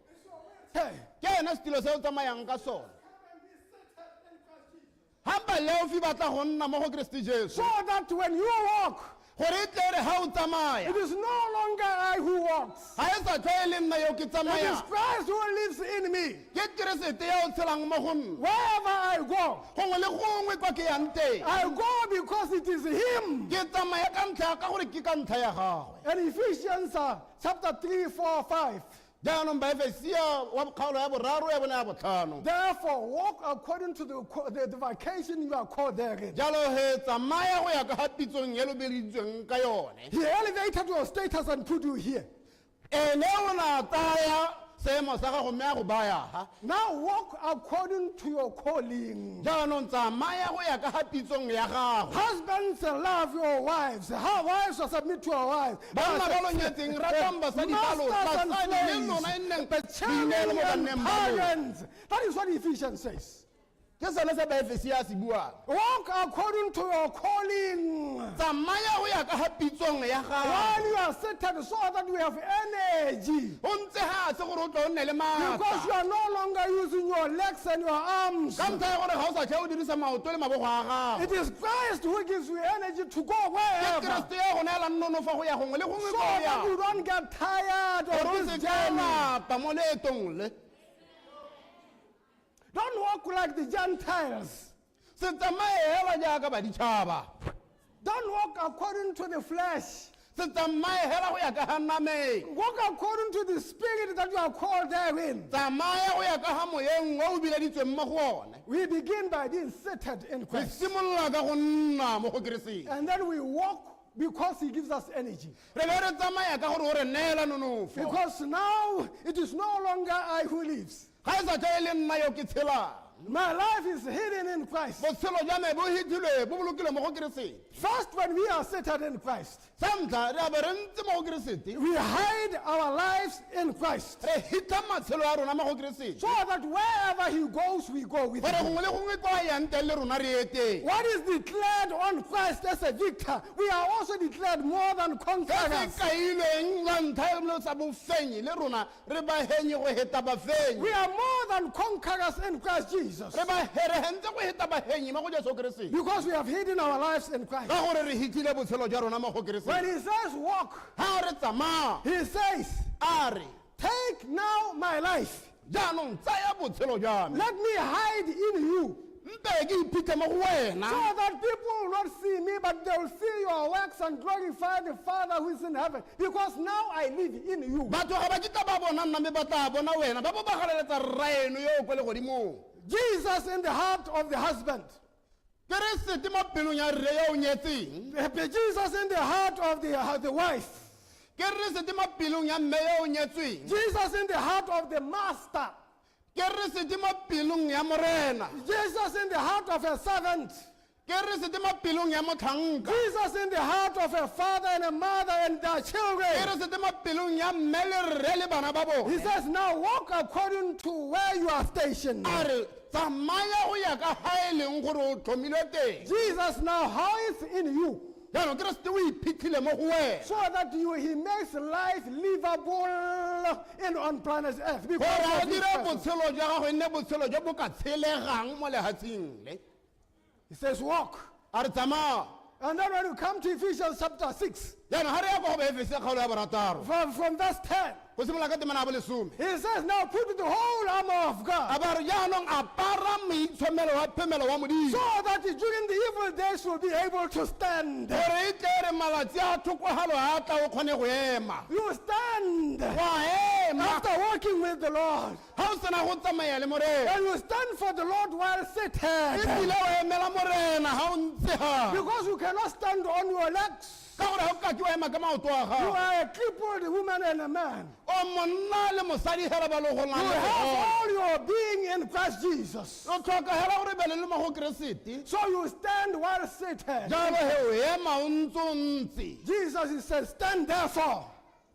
Hey, Ke ene setilo se o tsamayang ka sone. Ga baleofi ba tla go nna mo go Keresete Jesu, so that when you walk, gore e tle re ga o tsamaya, it is no longer I who walks. Ga e sa tlho e le nna yo ke It is tsamayang, Christ who lives in me. Ke Keresete ya o tshelang mo go nna. Wherever I go, Gongwe le gongwe kwa ke yang teng, I go because it is Him. Ke tsamaya ka ntlha ya ka gore ke ka ntlha ya gagwe. And Ephesians chapter 3, 4, 5. Jaanong Baefesia wa kgaolo ya boraro ya bone ya botlhano. Therefore, walk according to the vocation you are called therein. Jalo he tsamaya go ya ka ga pitsong e lo beleditsweng ka yone. He elevated your status and put you here. Ene o na tsaya seemo sa gago mme a go baya ha. Now walk according to your calling. Jaanong tsamaya go ya ka ga pitsong ya gago. Husbands, love your wives. How wives are submit to your wives. Banna ba lo nyetseng ratang basadi ba lona, Masters and basadi le slaves, lona e nneng the boineelo mo children and banneng ba lona. parents. That is what Ephesians says. Ke sone se Baefesia a se buang. Walk according to your calling. Tsamaya go ya ka ga pitsong ya gago. While you are seated, so that you have energy. O ntse ga se gore o tlo o nne le Because you maatla. are no longer using your legs and your arms. Ka ntlha ya gore ga o sa tlhe o dirisa maoto le mabogo a gago. It is Christ who gives you energy to go Ke wherever. Keresete ya go neelang nonofo go ya gongwe le gongwe So ko o that yang. you don't get tired Gore of o this se ka journey. lapa mo leetong le. Don't walk like the Gentiles. Se tsamaye hela jaaka baditšhaba. Don't walk according to the flesh. Se tsamaye hela go ya ka ga nameng. Walk according to the spirit that you are called therein. Tsamaya go ya ka ga moyeng o o bileditsweng mo go one. We begin by being seated in Re Christ. simolola ka go nna mo go Keresete. And then we walk because he gives us energy. Re be re tsamaya ka gore o re neela nonofo. Because now it is no longer I who lives. Ga e sa tlho e le nna yo ke tshelang. My life is hidden in Christ. Botshelo jwa me bo hitilwe bo bolokilwe mo go Keresete. First, when we are seated in Christ, Sa ntlha re a be re ntse mo go Keresete, we hide our lives in Christ. Re hitha matshelo a rona mo go Keresete, So that wherever he goes, we go with gore him. gongwe le gongwe kwa a yang teng le rona re ye teng. What is declared on Christ as a victor, we are also declared more than Se se conquerors. kailweng la ntlha lo sa bofenyi le rona re bahenyi go heta bafenyi. We are more than conquerors in Christ Jesus Re ba re hentse go heta bahenyi mo go Jesu Keresete, because we have hidden our lives in Christ. Ka gore re hitile botshelo jwa rona mo go When Keresete. he says walk, Ga re tsamaya, he says, a re, "Take now my life. jaanong tsaya botshelo jwa me, Let me hide in you. Mpe ke iphitlhe mo go wena. So that people will not see me, but they will see your works and glorify the Father who is in heaven. Because now I live in you. Batho ga ba kitla ba bona nna mme ba tla bona wena ba bo ba galeletsa rraeno yo o kwa legodimong. Jesus in the heart of the husband. Keresete mo pelong ya rre yo o nyetseng. Jesus in the heart of the wife. Keresete mo pelong ya mme yo o nyetsweng. Jesus in the heart of the master. Keresete mo pelong ya morena. Jesus in the heart of a servant. Keresete mo pelong ya motlhanka. Jesus in the heart of a father and a mother and their children. Keresete mo pelong ya mme le rre le bana ba He bone. says, now walk according to where you are stationed. A re tsamaya go ya ka ga e leng gore o tlhomilwe teng. Jesus now hides in you Jaanong Keresete o iphitlhile mo go wena so that he makes life livable in on planet Earth. gore Because a of his dire presence. botshelo jwa gago e nne botshelo jo bo ka tshelegang mo lehatsheng le. He says, walk. A re tsamaya. And then when you come to Ephesians chapter 6, Jaanong ga re ya kwa go Baefese kgaolo ya borataro from verse 10, go simolola ka temana ya bolesome, he says, now put the whole armor of a God ba re jaanong apara moitshomelo wa phemelo wa Modimo so that during the evil days you'll be able to stand. gore e tle re malatsi a thokogalo a tla o kgone go ema. You stand Wa ema after walking with the Lord. ga o sena go tsamaya le Morena, And you stand for the Lord while seated. ebile o emela Morena ga o ntse ga Because you cannot stand on your legs. ka gore ga o kake wa ema ka maoto a You gago. are a crippled woman and a man. O monna le mosadi hela ba le You golang le have gona. all your being in Christ Jesus. O tlhoka hela gore bele le mo go Keresete. So you stand while seated. Jalo he o ema o ntse o ntse. Jesus, he says, stand therefore.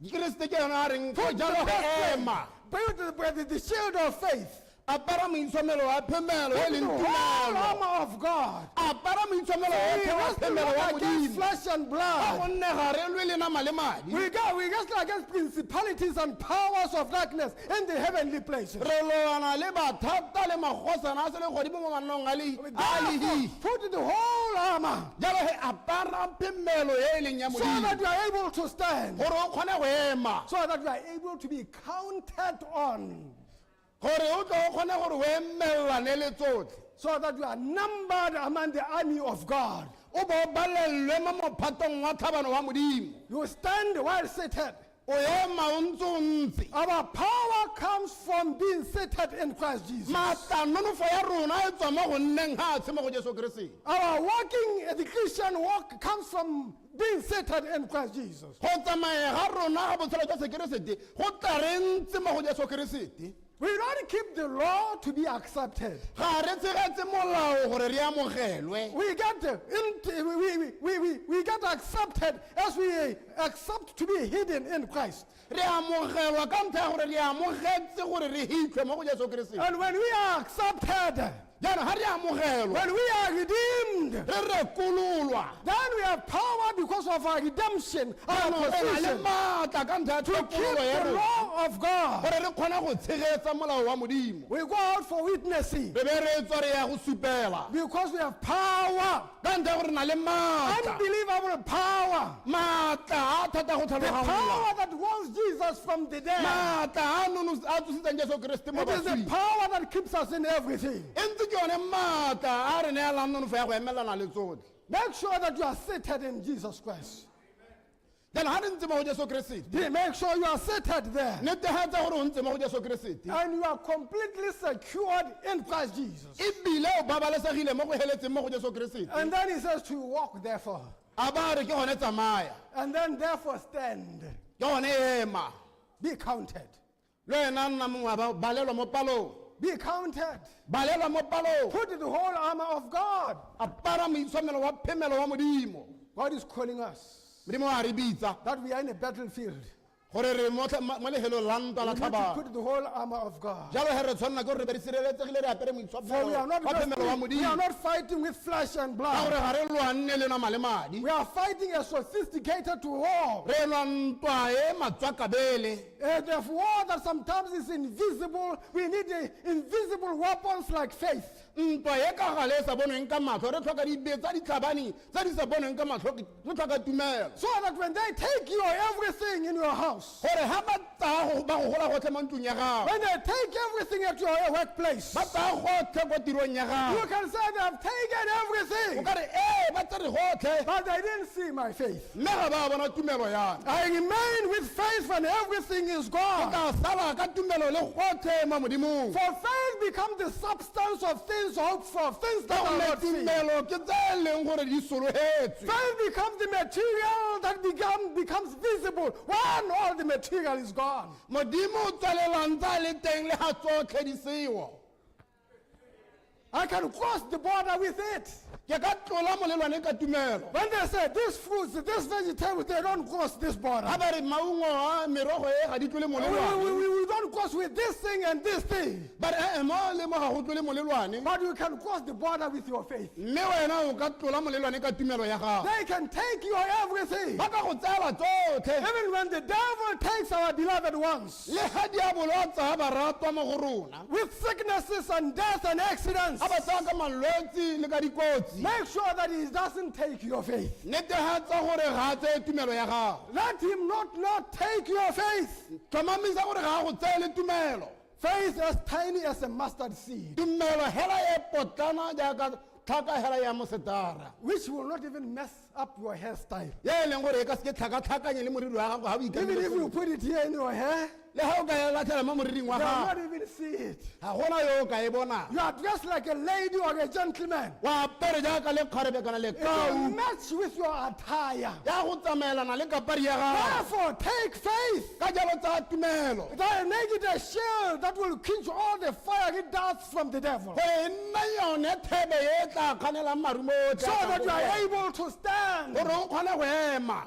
Keresete ke yona a reng Put the jalo he breastplate, ema. put the shield of faith. Apara moitshomelo wa phemelo e Put leng the whole tumelo. armor of God. Apara moitshomelo We otlhe wa wrestle phemelo wa not against Modimo flesh and ka blood. gonne ga re lwe le nama le madi. We wrestle against principalities and powers of darkness in the heavenly places. Re lwana le bathata le magosana a selegodimo mo mannong a Therefore, lehihi. put the whole armor Jalo he apara phemelo e e leng ya so that Modimo you are able to stand, gore o kgone go ema, so that you are able to be counted on, gore o tle o kgone gore o emelelane le tsotlhe, so that you are numbered among the army of God. o bo o balelwe mo mophatong wa tlhabano wa Modimo. You stand while seated. O ema o ntse o ntse. Our power comes from being seated in Christ Jesus. Maatla nonofo ya rona e tswa mo go nneng ga a tshe mo go Jesu Keresete. Our walking, the Christian walk, comes from being seated in Christ Jesus. Go tsamaya ga rona ga botshelo jwa sekeresete go tla re ntse mo go Jesu Keresete. We don't keep the law to be accepted. Ga re tshegetse molao gore re amogelwe. We get accepted as we accept to be hidden in Christ. Re amogelwa ka ntlha ya gore re amogetse gore re hitlhwe mo go Jesu Keresete. And when we are accepted, Jaanong ga re amogelwa, when we are redeemed, re rekololwa, then we have power because of our redemption, our jaanong re na le position maatla ka ntlha ya to keep thekololo ya the rona law of God. gore re kgone go tshegetsa molao wa Modimo. We go out for witnessing Re be re tswa re ya go supela because we have power, ka ntlha ya gore re na le maatla, unbelievable power, maatla a thata go the tlhalogangwa, power that rose Jesus from the dead. maatla a nono a tsositseng Jesu Keresete mo It is the baswing. power that keeps us in everything. E ntse ke yone maatla a re neelang nonofo ya go emelana le tsotlhe. Make sure that you are seated in Jesus Christ. Jaanong ga re ntse mo go Jesu Keresete, Make sure you are seated there. netefatsa gore o ntse mo go Jesu Keresete And you are completely secured in Christ Jesus. ebile o babalesegile mo go heletseng mo go Jesu Keresete. And then he says to you, walk therefore. A ba re ke gone tsamaya, And then therefore stand. ke gone ema. Be counted. Le wena nna mongwe wa ba balelwa mo palong, Be counted. balelwa mo palong. Put the whole armor of God. Apara moitshomelo wa phemelo wa Modimo. God is calling us Modimo a re bitsa that we are in a battlefield. gore re mo lehelong la ntwa la We need to tlhabano. put the whole armor of God. Jalo he re tshwanela ke gore re be re sireletsegile re apere For we moitshomelo are not wa phemelo wa wrestling, we are Modimo, not fighting with flesh and ka blood. gore ga re lwanne le nama le madi. We are fighting a sophisticated war. Re lwa ntwa e matswakabele. The war that sometimes is invisible. We need invisible weapons like faith. Ntwa e ka gale e sa bonweng ka matlho, re tlhoka dibetsa ditlhabani tse di sa bonweng ka matlho, re tlhoka tumelo. So that when they take your everything in your house, Gore ga ba tsaya ba go gola gotlhe mo ntlong ya gago, when they take everything at your workplace, ba tsaya gotlhe ko tirong ya you gago, can say they have taken o everything, ka re ee, ba tsere gotlhe, but they didn't see my faith. Mme ga ba bona tumelo ya me. I remain with faith when everything is Ke gone. tla sala ka tumelo le gotlhe mo Modimong. For faith becomes the substance of things hoped for, things Ka that are gonne not seen. tumelo ke tse e leng gore di sologetswe. Faith becomes the material that becomes visible when all the material is gone. Modimo o tswelelang tse a le teng le ga tsotlhe di seo. I can cross the border with it. Ke ka tlola molelwane ka tumelo. When they say these fruits, these vegetables, they don't cross this border. Ga ba re maungo a merogo e ga di tlole molelwane, We don't cross with this thing and this thing. ba re ee, mo le mo ga go tlole molelwane. But you can cross the border with your faith. Mme wena o ka tlola molelwane ka tumelo ya gago. They can take your everything. Ba ka go tseela tsotlhe. Even when the devil takes our beloved ones Le ga diabolo a tsaya baratwa mo go rona, with sicknesses and death and accidents, a ba tsaya ka malwetse le ka dikotsi, make sure that he doesn't take your faith. Netefatsa gore ga a tseye tumelo ya gago. Let him not take your faith. Tlhomamisa gore ga a go tseye le tumelo. Faith as tiny as a mustard seed, Tumelo hela e potlana jaaka tlhaka hela ya mosetara, which will not even mess up your hairstyle. Ye e leng gore e ka seke tlhakatlhakanye le moriri wa gago ga o Even if ikamile you put it here in your hair, le ga o ka e latlhela mo moriring wa they will gago, not even see it. Ga gona yo o ka e bonang. You are dressed like a lady or a gentleman. Wa apere jaaka lekgarebe kana It will lekau. match with your attire. Ya go tsamaelana le kapari ya gago. Therefore, take faith. Ka jalo tsaya tumelo. That make it a shield that will quench all the fiery darts from the devil. Go e nna yone thebe e tla kganelang marumo otlhe So a tla that you go are wena. able to stand. Gore o kgone go ema.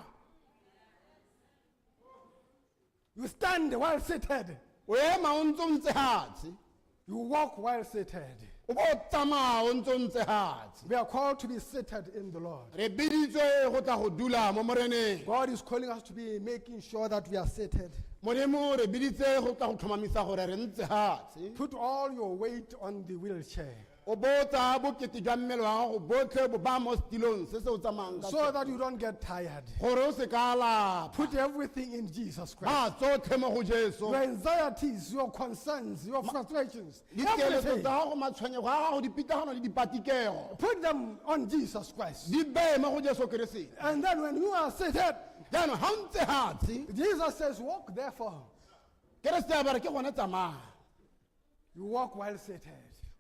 You stand while seated. O ema o ntse o ntse hatshe. You walk while seated. O bo o tsamaya o ntse o ntse hatshe. We are called to be seated in the Lord. Re biditswe go tla go dula mo Moreneng. God is calling us to be making sure that we are seated. Modimo re biditse go tla go tlhomamisa gore re ntse hatshe. Put all your weight on the wheelchair O bo o tsaya bokete jwa mmele wa gago botlhe bo ba mo setilong se se o tsamayang ka so sone. that you don't get tired. Gore o se ka lapa. Put everything in Jesus Christ. Ba tsotlhe mo go Jesu. Your anxieties, your concerns, your frustrations, Dikeletso everything. tsa gago, matshwenyego a gago, dipitlagano le dipatikego, Put them on Jesus Christ. di beye mo go Jesu Keresete. And then when you are seated, Jaanong ga o ntse hatshe, Jesus says, "Walk therefore." Keresete a ba re ke gone tsamaya. You walk while seated.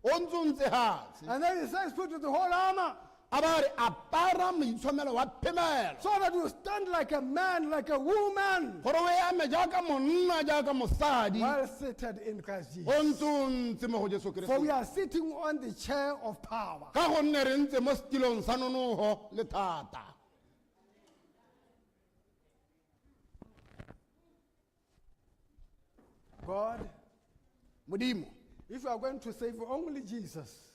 O ntse o ntse hatshe. And then he says, "Put the whole armor A ba re apara moitshomelo wa phemelo, so that you stand like a man, like a woman, gore o eme jaaka monna, jaaka mosadi, while seated in Christ Jesus." O ntse o ntse mo go Jesu For we Keresete. are sitting on the chair of power. Ka gonne re ntse mo setilong sa nonoho le thata. God, Modimo, if you are going to save only Jesus,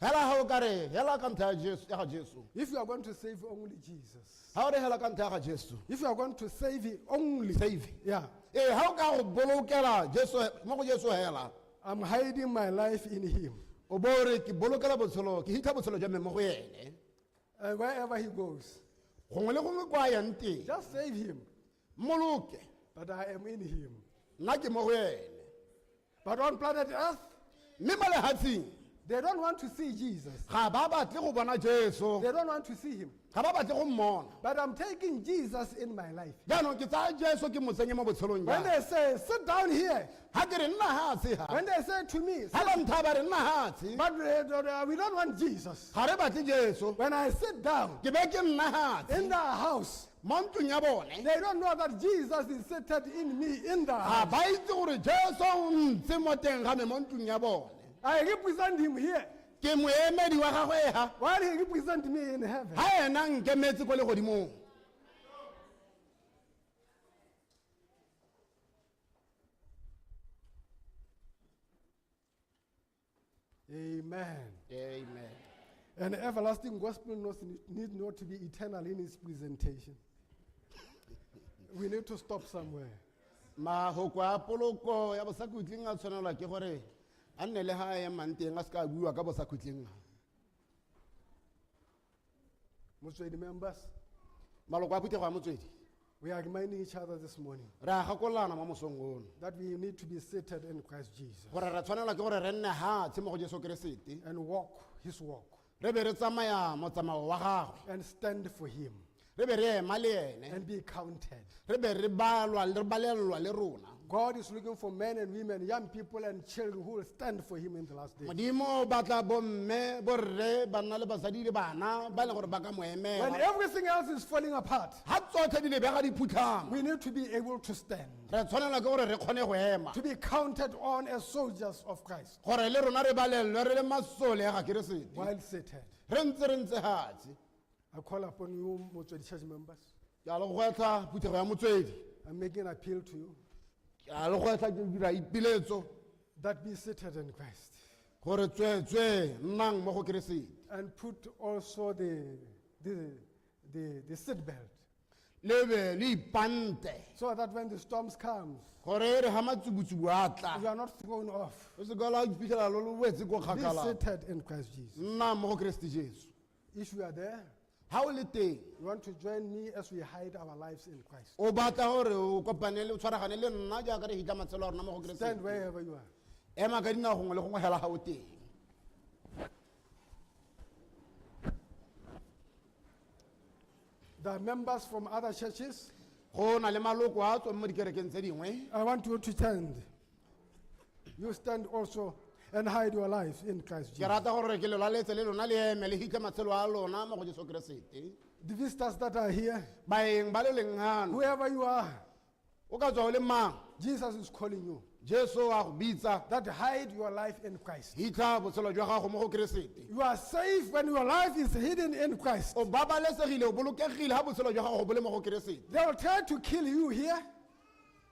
hela ga o ka re hela ka ntlha ya Jesu, ya ga Jesu, if you are going to save only Jesus, ga o re hela ka ntlha ya ga Jesu, if you are going to save it only, Save. Yeah, Ee, ga o ka go bolokela Jesu mo go Jesu hela, I'm hiding my life in him. O bo o re ke bolokela botshelo, ke hitlha botshelo jwa me mo go ene. And wherever he goes, Gongwe le gongwe kwa a yang teng, just save him. Mmoloke. But I am in him. Nna ke mo go ene. But on planet Earth, Mme mo lehatsheng, they don't want to see Jesus. Ga ba batle go bona Jesu. They don't want to see him. Ga ba batle go mmona. But I'm taking Jesus in my life. Jaanong ke tsaya Jesu ke mo tsenye mo botshelong When jwa. they say, "Sit down here," Ga ke re nna hatshe ha, when they say to me, ga ba ntha ba re nna hatshe, "But we don't want Jesus." Ga re batle Jesu. When I sit down Ke be ke nna hatshe in the house, mo ntlong ya bone, they don't know that Jesus is seated in me in the Ga house. ba itse gore Jesu o ntse mo teng ga me mo ntlong ya bone. I represent him here Ke moemedi wa gagwe ha, while he represents me in heaven. Ga ena nkemetse ko legodimong. Amen. Amen. An everlasting gospel need not to be eternal in its presentation. We need to stop somewhere. Mahoko a poloko ya bosakhutleng a tshwanelwa ke gore A nne le ga a emang teng a se ka a bua ka bosakhutleng. Motswedi members, Maloko a phuthego ya Motswedi, we are reminding each other this morning re a gakololana mo mosong ono that we need to be seated in Christ Jesus gore re tshwanelwa ke gore re nne hatshe mo go Jesu Keresete and walk his walk re be re tsamaya motsamao wa gagwe and stand for him re be re ema le ene and be counted. re be re balwa re balelwa le rona. God is looking for men and women, young people and children who will stand for him in the last days. Modimo o batla bomme, borre, banna le basadi le bana ba e leng gore ba ka mo When emela everything else is falling apart, ga tsotlhe di lebega di phutlhama. we need to be able to stand, Re tshwanelwa ke gore re kgone go ema to be counted on as soldiers of Christ gore le rona re balelwe re le masole ga Keresete while seated. re ntse re ntse hatshe. I call upon you, Motswedi Church members. Ke a le gwetlha phuthego ya Motswedi. I'm making an appeal to you Ke a le gwetlha ke dira ipiletso that be seated in Christ gore tsweetswee nnang mo go Keresete and put also the seat belt le be le ipante so that when the storms comes, gore e re ga matsubutsubu a tla you are not thrown off. o se ka la iphitlhela lo lo wetse ko Be kgakala. seated in Christ Jesus. Nnang mo go Keresete Jesu. If you are there, Ga o le teng, you want to join me as we hide our lives in Christ. o batla gore o kopane le o tshwaragane le nna jaaka re hitlha matshelo a rona mo go Stand Keresete, wherever you are. ema ka dinao gongwe le gongwe hela ga o teng. There are members from other churches. Go na le maloko a tswang mo dikerekeng tse dingwe. I want you to stand. You stand also and hide your lives in Christ Ke Jesus. rata gore ke lelaletse le lona le eme le hitlhe matshelo a lona mo go Jesu Keresete. The visitors that are here, Baeng ba le leng gano, whoever you are, o ka tswa o le mang, Jesus is calling you. Jesu a go bitsa. That hide your life in Christ. Hitlha botshelo jwa gago mo go Keresete. You are safe when your life is hidden in Christ. O babalesegile, o bolokegile ga botshelo jwa gago bo le mo go Keresete. They will try to kill you here.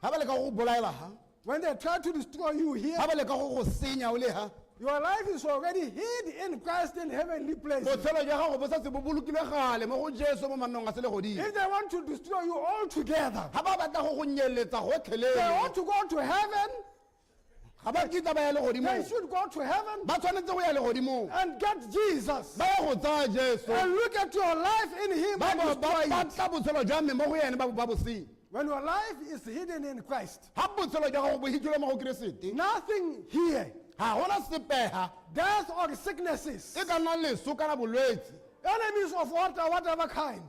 Ga ba leka go go bolaela ga, When they try to destroy you here, ga ba leka go go senya o le ga, your life is already hid in Christ in heavenly places. botshelo jwa gago bo setse bo bolokilwe gale mo go Jesu mo mannong a selegodimo. If they want to destroy you altogether, Ga ba batla go go nyeletsa they gotlhelele, want to go to heaven, ga ba kitla ba ya they legodimong. should go to heaven Ba tshwanetse go ya legodimong and get Jesus ba ya go tsaya Jesu and look at your life in Him ba and bo ba destroy it. batla botshelo jwa me mo go ene ba bo ba bo senya. When your life is hidden in Christ, Ga botshelo jwa gago bo hitlhilwe mo go Keresete, nothing here, ga gona sepega death or sicknesses, e ka nna leso kana bolwetse enemies of water, whatever kind.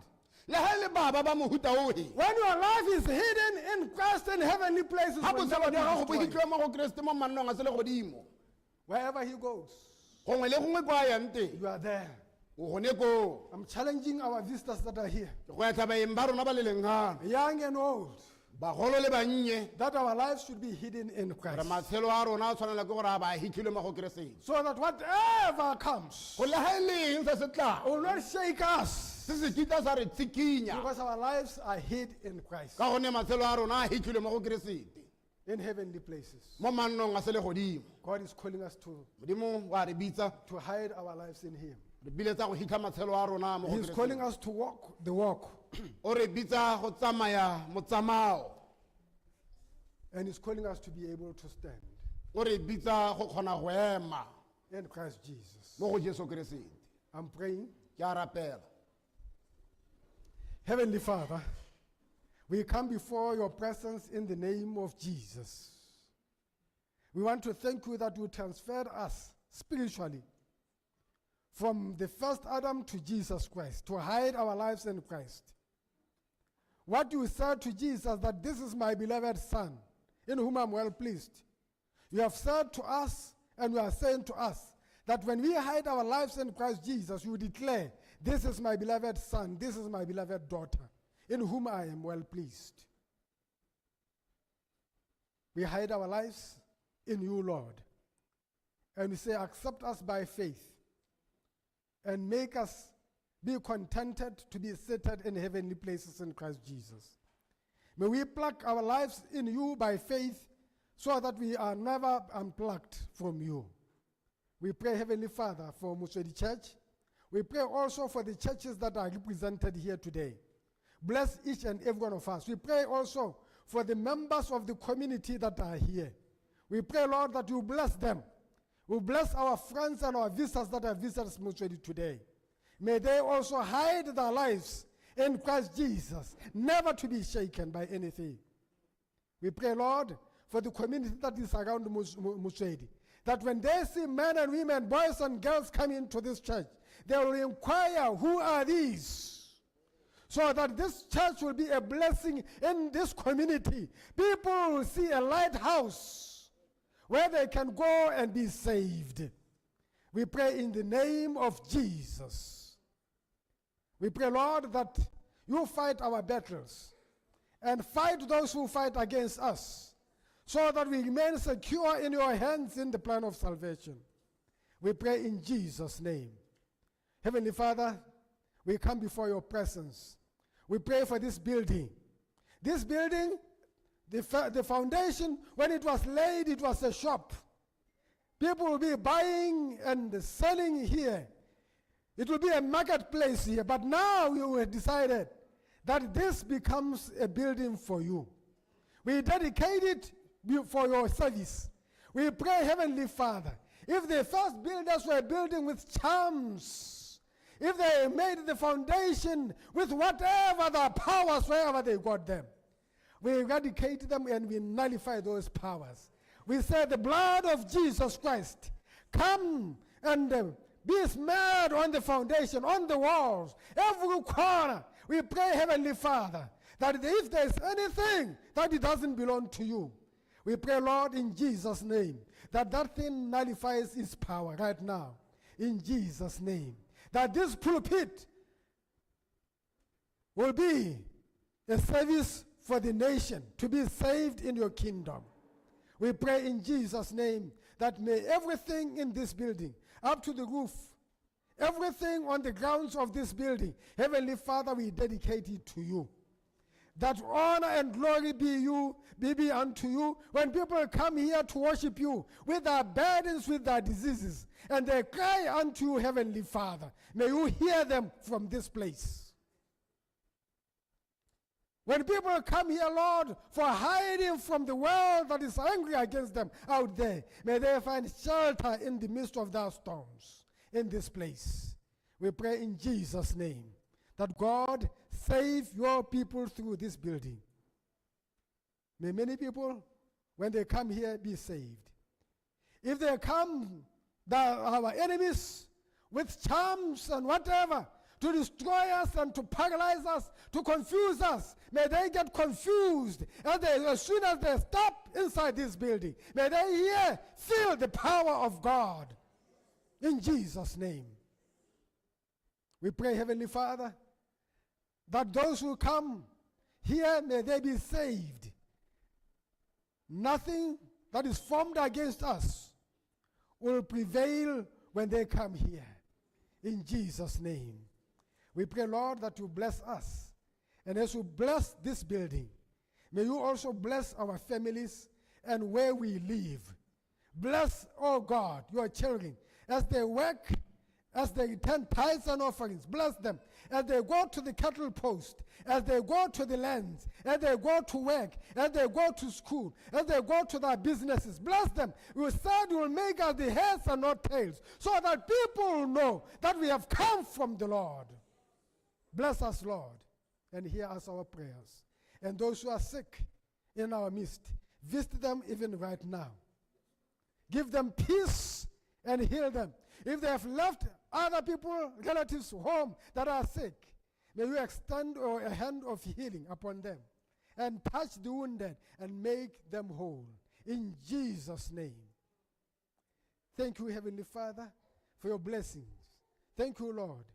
le ga e le baba ba mohuta ohe. When your life is hidden in Christ in heavenly places, Ga will botshelo never be jwa gago bo destroyed. hitlhilwe mo go Keresete mo mannong a selegodimo, Wherever He goes, gongwe le gongwe kwa a yang teng you are there. o gone koo. I'm challenging our visitors that are here, Ke gwetlha baeng ba rona ba le leng gano, young and old, bagolo le bannye, that our lives should be hidden in gore Christ. matshelo a rona a tshwanela ke gore a ba hitlhilwe mo go Keresete So that whatever comes go le ga e le eng se se tlang will not shake us se se kitla sa re tsikinya because our lives are hid in Christ ka gonne matshelo a rona a hitlhilwe mo go Keresete in heavenly places. mo mannong a selegodimo. God is calling us to, Modimo wa re bitsa to hide our lives in Him. re biletsa go hitlha matshelo a rona mo go He is calling Keresete. us to walk the walk O re bitsa go tsamaya motsamao. and He's calling us to be able to stand O re bitsa go kgona go ema in Christ Jesus. mo go Jesu Keresete. I'm praying. Ke a rapela. Heavenly Father, we come before your presence in the name of Jesus. We want to thank you that you transferred us spiritually from the first Adam to Jesus Christ, to hide our lives in Christ. What you said to Jesus, that this is my beloved Son, in whom I'm well pleased. You have said to us, and you are saying to us, that when we hide our lives in Christ Jesus, you declare, this is my beloved Son, this is my beloved daughter, in whom I am well pleased. We hide our lives in you, Lord. And we say, accept us by faith and make us be contented to be seated in heavenly places in Christ Jesus. May we pluck our lives in you by faith so that we are never unplucked from you. We pray, Heavenly Father, for Muswedi Church. We pray also for the churches that are represented here today. Bless each and every one of us. We pray also for the members of the community that are here. We pray, Lord, that you bless them. We bless our friends and our visitors that have visited Motswedi today. May they also hide their lives in Christ Jesus, never to be shaken by anything. We pray, Lord, for the community that is around Motswedi, that when they see men and women, boys and girls come into this church, they will inquire, who are these? So that this church will be a blessing in this community. People will see a lighthouse where they can go and be saved. We pray in the name of Jesus. We pray, Lord, that you fight our battles and fight those who fight against us, so that we remain secure in your hands in the plan of salvation. We pray in Jesus' name. Heavenly Father, we come before your presence. We pray for this building. This building, the foundation, when it was laid, it was a shop. People will be buying and selling here. It will be a marketplace here. But now you have decided that this becomes a building for you. We dedicate it for your service. We pray, Heavenly Father, if the first builders were building with charms, if they made the foundation with whatever the powers, wherever they got them, we eradicate them and we nullify those powers. We say the blood of Jesus Christ, come and be smeared on the foundation, on the walls, every corner. We pray, Heavenly Father, that if there is anything that it doesn't belong to you, we pray, Lord, in Jesus' name, that that thing nullifies its power right now. In Jesus' name. That this pulpit will be a service for the nation to be saved in your kingdom. We pray in Jesus' name that may everything in this building, up to the roof, everything on the grounds of this building, Heavenly Father, we dedicate it to you. That honor and glory be unto you when people come here to worship you with their burdens, with their diseases, and they cry unto you, Heavenly Father. May you hear them from this place. When people come here, Lord, for hiding from the world that is angry against them out there, may they find shelter in the midst of their storms in this place. We pray in Jesus' name that God save your people through this building. May many people, when they come here, be saved. If they come, our enemies, with charms and whatever, to destroy us and to paralyze us, to confuse us, may they get confused. And as soon as they step inside this building, may they feel the power of God. In Jesus' name. We pray, Heavenly Father, that those who come here, may they be saved. Nothing that is formed against us will prevail when they come here. In Jesus' name. We pray, Lord, that you bless us. And as you bless this building, may you also bless our families and where we live. Bless, oh God, your children as they work, as they return tithes and offerings. Bless them as they go to the cattle post, as they go to the lands, as they go to work, as they go to school, as they go to their businesses. Bless them. You said you will make us the heads and not tails, so that people will know that we have come from the Lord. Bless us, Lord, and hear us our prayers. And those who are sick in our midst, visit them even right now. Give them peace and heal them. If they have left other people, relatives home that are sick, may you extend a hand of healing upon them and touch the wounded and make them whole. In Jesus' name. Thank you, Heavenly Father, for your blessings. Thank you, Lord,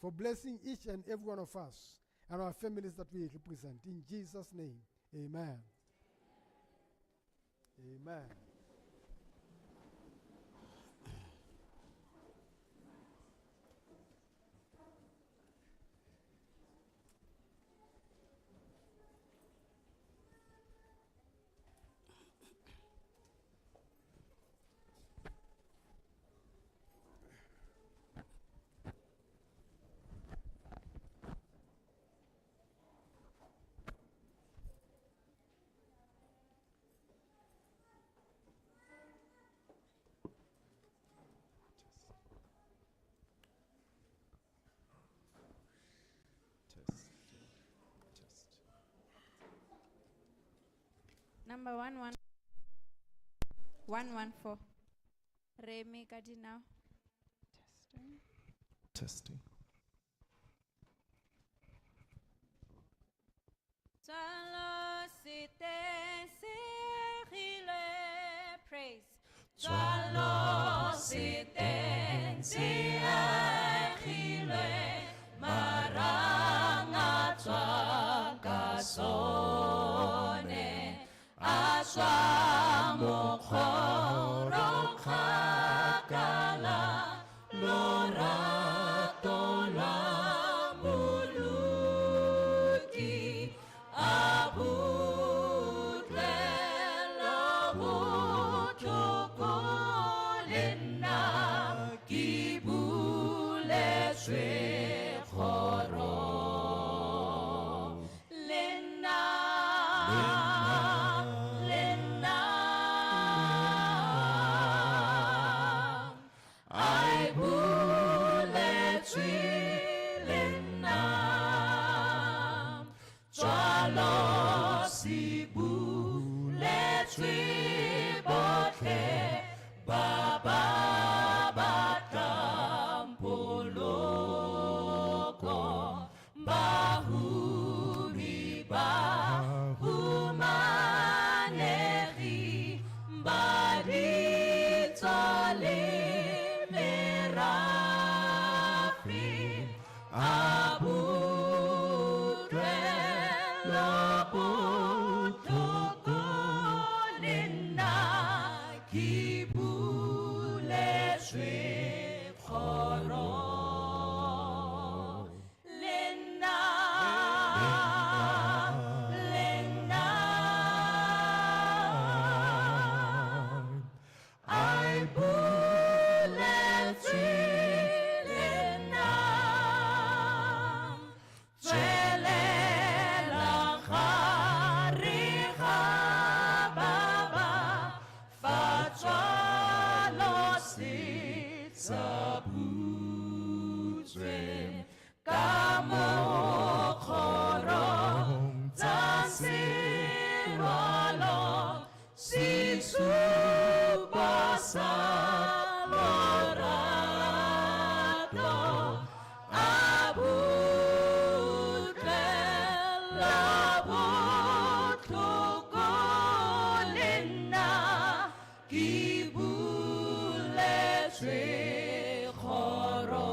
for blessing each and every one of us and our families that we represent. In Jesus' name, amen. Amen. Number 11114. Re eme ka dinao. Testing. Testing. Tswalo se teng se agilwe, praise. Tswalo se teng se agilwe, marang a tswa ka sone, a tswa mokgorong kgakala, lorato lwa Mmoloki, a butlwela botlhoko le nna ke buletswe kgoro. Le nna, le nna, ai buletswe le nna. Tswalo se buletswe botlhe ba ba batlang poloko, bahumi ba humanegi, ba ditso le merafe, a butlwela botlhoko le nna ke buletswe kgoro. Le nna, le nna, ai buletswe le nna. Tswelela gare ga ba ba fa tswalo se sa butswe ka mokgorong tsa serwalo sesupo sa lorato a butlwela botlhoko le nna ke buletswe kgoro.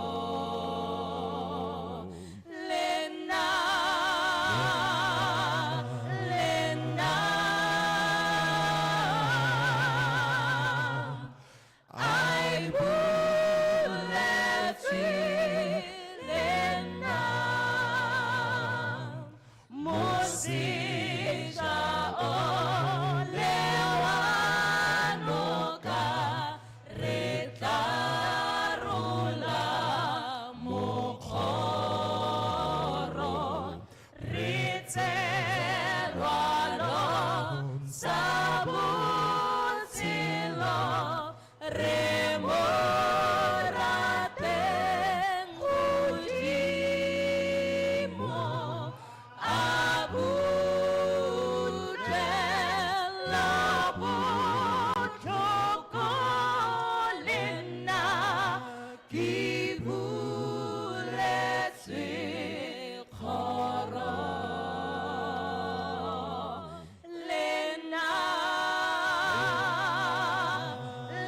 Le nna, le nna, ai buletswe le nna. Moseja o le wa noka, re tla rola mokgoro, re tserwalo sa botshelo, re mo rateng Modimo, a butlwela botlhoko le nna ke buletswe kgoro. Le nna,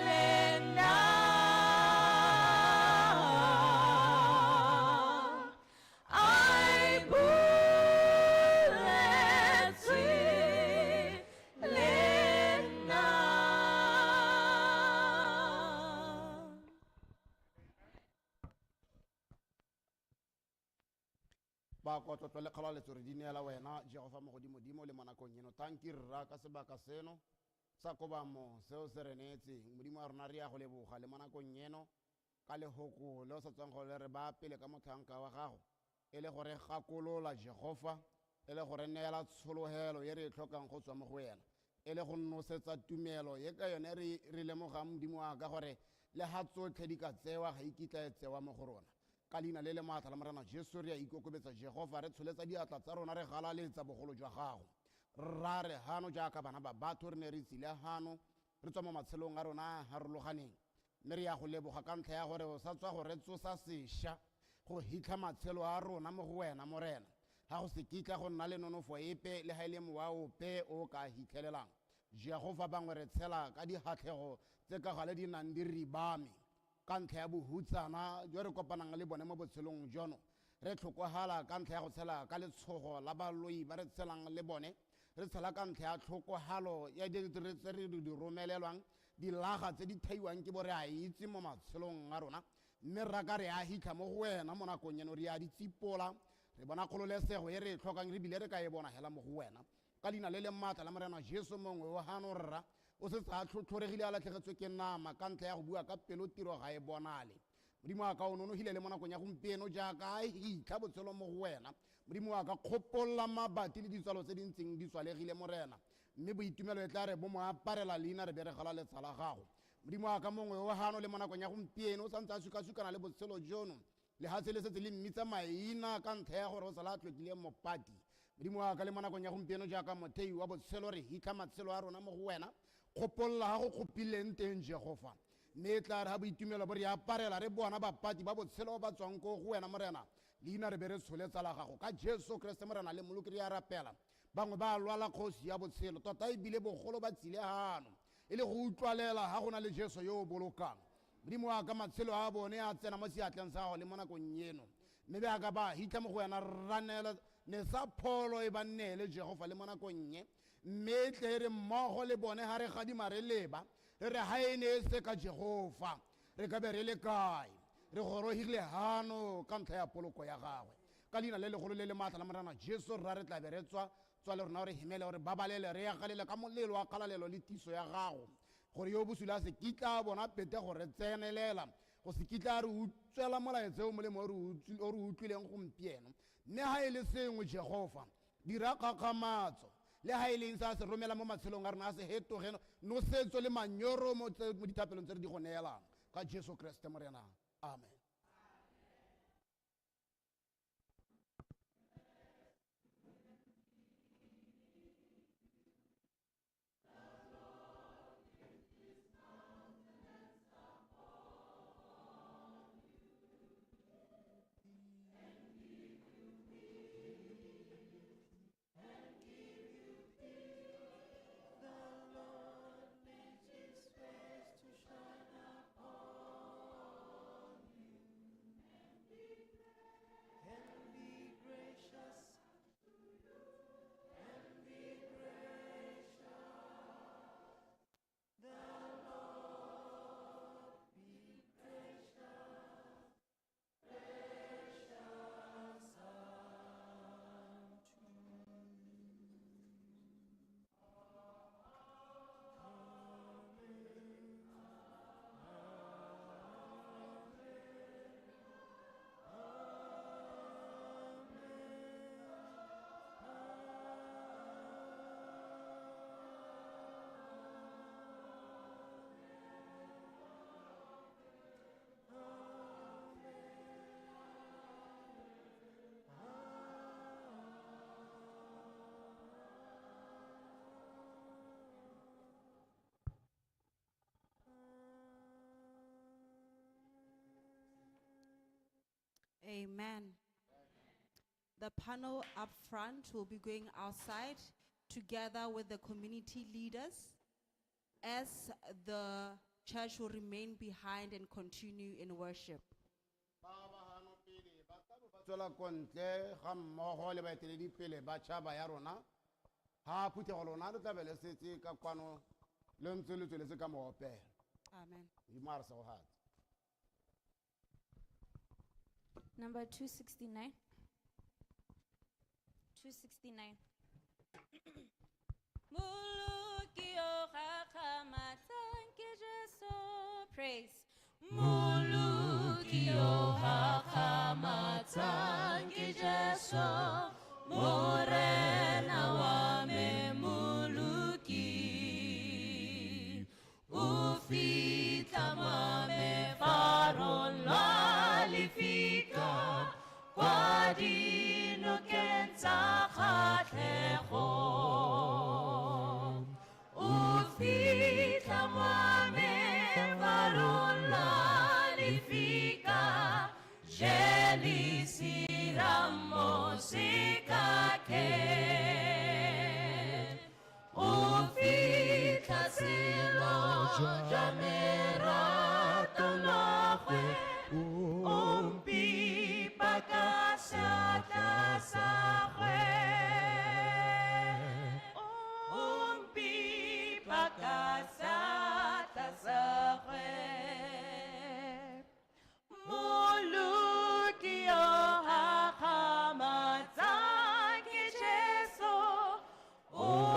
le nna, ai buletswe le nna. Ba kotlotlo le kgalaletso re di neela wena Jehofa mogodimodimo le mo nakong eno. Tanki rra ka sebaka seno sa kobamo seo se re neetseng. Modimo wa rona re ya go leboga le mo nakong eno ka lehoko le o sa tswang go le re ba pele ka motlhanka wa gago e le gore gakolola Jehofa, e le gore neela tshologelo e re e tlhokang go tswa mo go wena, e le go nosetsa tumelo ye ka yone re re lemogang Modimo wa ka gore le ga tsotlhe di ka tsewa ga ikitla e tsewa mo go rona. Ka leina le le maatla la Morena Jesu re a ikokobetsa Jehofa, re tsholetsa diatla tsa rona re galaletsa bogolo jwa gago. Rra re hano jaaka bana ba batho re ne re tsile hano re tswa mo matshelong a rona a a harologaneng, mme re ya go leboga ka ntlha ya gore o sa tswa go re tsosa sešwa go hitlha matshelo a rona mo go wena Morena. Ga go se kitla go nna le nonofo epe le ga e le mowa ope o ka hitlhelelang. Jehova, bangwe re tshela ka dihatlhego tse ka gale di nang di ribame ka ntlha ya bohutsana jo re kopanang le bone mo botshelong jono. Re tlhokogala ka ntlha ya go tshela ka letshogo la baloi ba re tshelang le bone, re tshela ka ntlha ya tlhokogalo ya ditiro tse re di romelelwang, dilaga tse di thaiwang ke bo re a itse mo matshelong a rona, mme rra ka re a hitlha mo go wena mo nakong eno, re a di tsipola, re bona kgololesego e re e tlhokang, re bile re ka e bona hela mo go wena. Ka leina le le maatla la Morena Jesu, mongwe o hano rra o setse a tlhotlhoregile a latlhegetswe ke nama ka ntlha ya go bua ka pelo tiro ga e bonale. Modimo wa ka o nonogile le mo nakong ya gompieno jaaka a hitlha botshelo mo go wena. Modimo wa ka kgopolla mabati le ditswalo tse di ntseng di tswalegile Morena, mme boitumelo e tla re bo mo aparela leina re be re galaletsa la gago. Modimo wa ka mongwe o hano le mo nakong ya gompieno o santse a sukasukana le botshelo jono, lehatshe le setse le mmitsa maina ka ntlha ya gore o sala a tlhokile mopati. Modimo wa ka le mo nakong ya gompieno jaaka mothei wa botshelo re hitlha matshelo a rona mo go wena, kgopolla ga go kgopileng teng Jehova, mme e tla re ga boitumelo bo re aparela re bona bapati ba botshelo ba tswang ko go wena Morena, leina re be re tsholetsa la gago. Ka Jesu Kriste Morena le Mmoloki re a rapela. Bangwe ba lwala kgosi ya botshelo tota ebile bogolo ba tsile hano e le go utlwalela ga go na le Jesu yo o bolokang. Modimo wa ka matshelo a bone a tsena mo seatleng sa gago le mo nakong eno, mme jaaka ba hitlha mo go wena ranela ne sa pholo e ba neele Jehova le mo nakong e, mme e tle re mmogo le bone ga re gadima re leba re re ga e ne e se ka Jehova re ka be re le kae, re gorogile hano ka ntlha ya poloko ya gagwe. Ka leina le legolo le le maatla la Morena Jesu rra re tla be re tswa tswa le rona gore hemele gore babalele re agalele ka molelo wa kgalalelo le tiso ya gago, gore yo bosula a se kitla a bona pete go re tsenelela, go se kitla a re utswela molaetsa o molemo o re utlwileng gompieno. Mme ga e le sengwe Jehova, dira kgakgamatso le ga e leng se a se romela mo matshelong a rona a se hetoge nosetso le manyoro mo dithapelong tse re di go neelang. Ka Jesu Kriste Morena, amen. Amen. The panel up front will be going outside together with the community leaders as the church will remain behind and continue in worship. Tswela ko ntle ga mmogo le baeteledipele ba tšhaba ya rona, ga phuthego lona le tla be le setse ka kwano le ntse le tsweletse ka moopelo. Amen. Modimo a re segogatse. Number 269. 269. Moloki yo gakgamatsang ke Jesu. Praise. Moloki yo gakgamatsang ke Jesu, Morena wa me Moloki. O fitlha mo mefarong lwa lefika, kwa dinokeng tsa kgatlhego.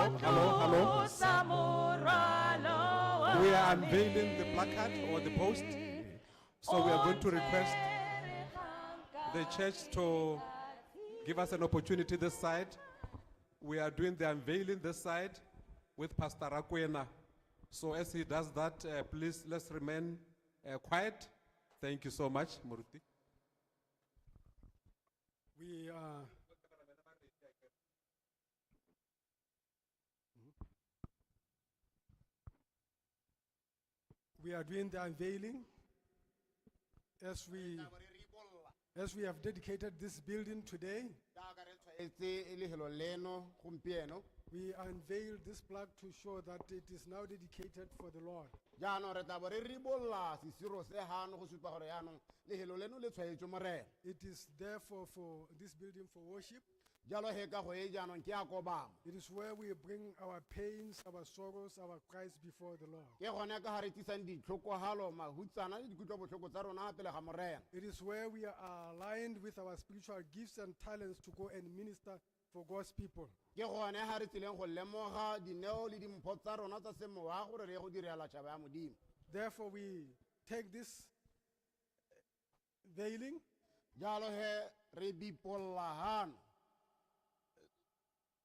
Hello, hello, hello. tlosa morwalo wa We are unveiling the placard or the post. So we are going to request the church to give us an opportunity this side. We are doing the unveiling this side with Pastor Rakwena. So as he does that, please let's remain quiet. Thank you so much, Muruti. We are We are doing the unveiling as we have dedicated this building today. Jaaka re tshwaetse lefelo leno gompieno. We unveil this plaque to show that it is now dedicated for the Lord. Jaanong re tla bo re ribolola sesiro se gano go supa gore jaanong lefelo leno le tshwaetswe morena. It is therefore for this building for worship. Jalo he ka go e jaanong ke a kobamo. It is where we bring our pains, our sorrows, our cries before the Lord. Ke gone ka ga re tlisang ditlhokogalo, mahutsana le dikutlobotlhoko tsa rona pele ga morena. It is where we are aligned with our spiritual gifts and talents to go and minister for God's people. Ke gone ga re tsileng go lemoga dineo le dimpho tsa rona tsa semowa gore re ye go direla tšhaba ya modimo. Therefore, we take this veiling. Jalo he re bipolla gano.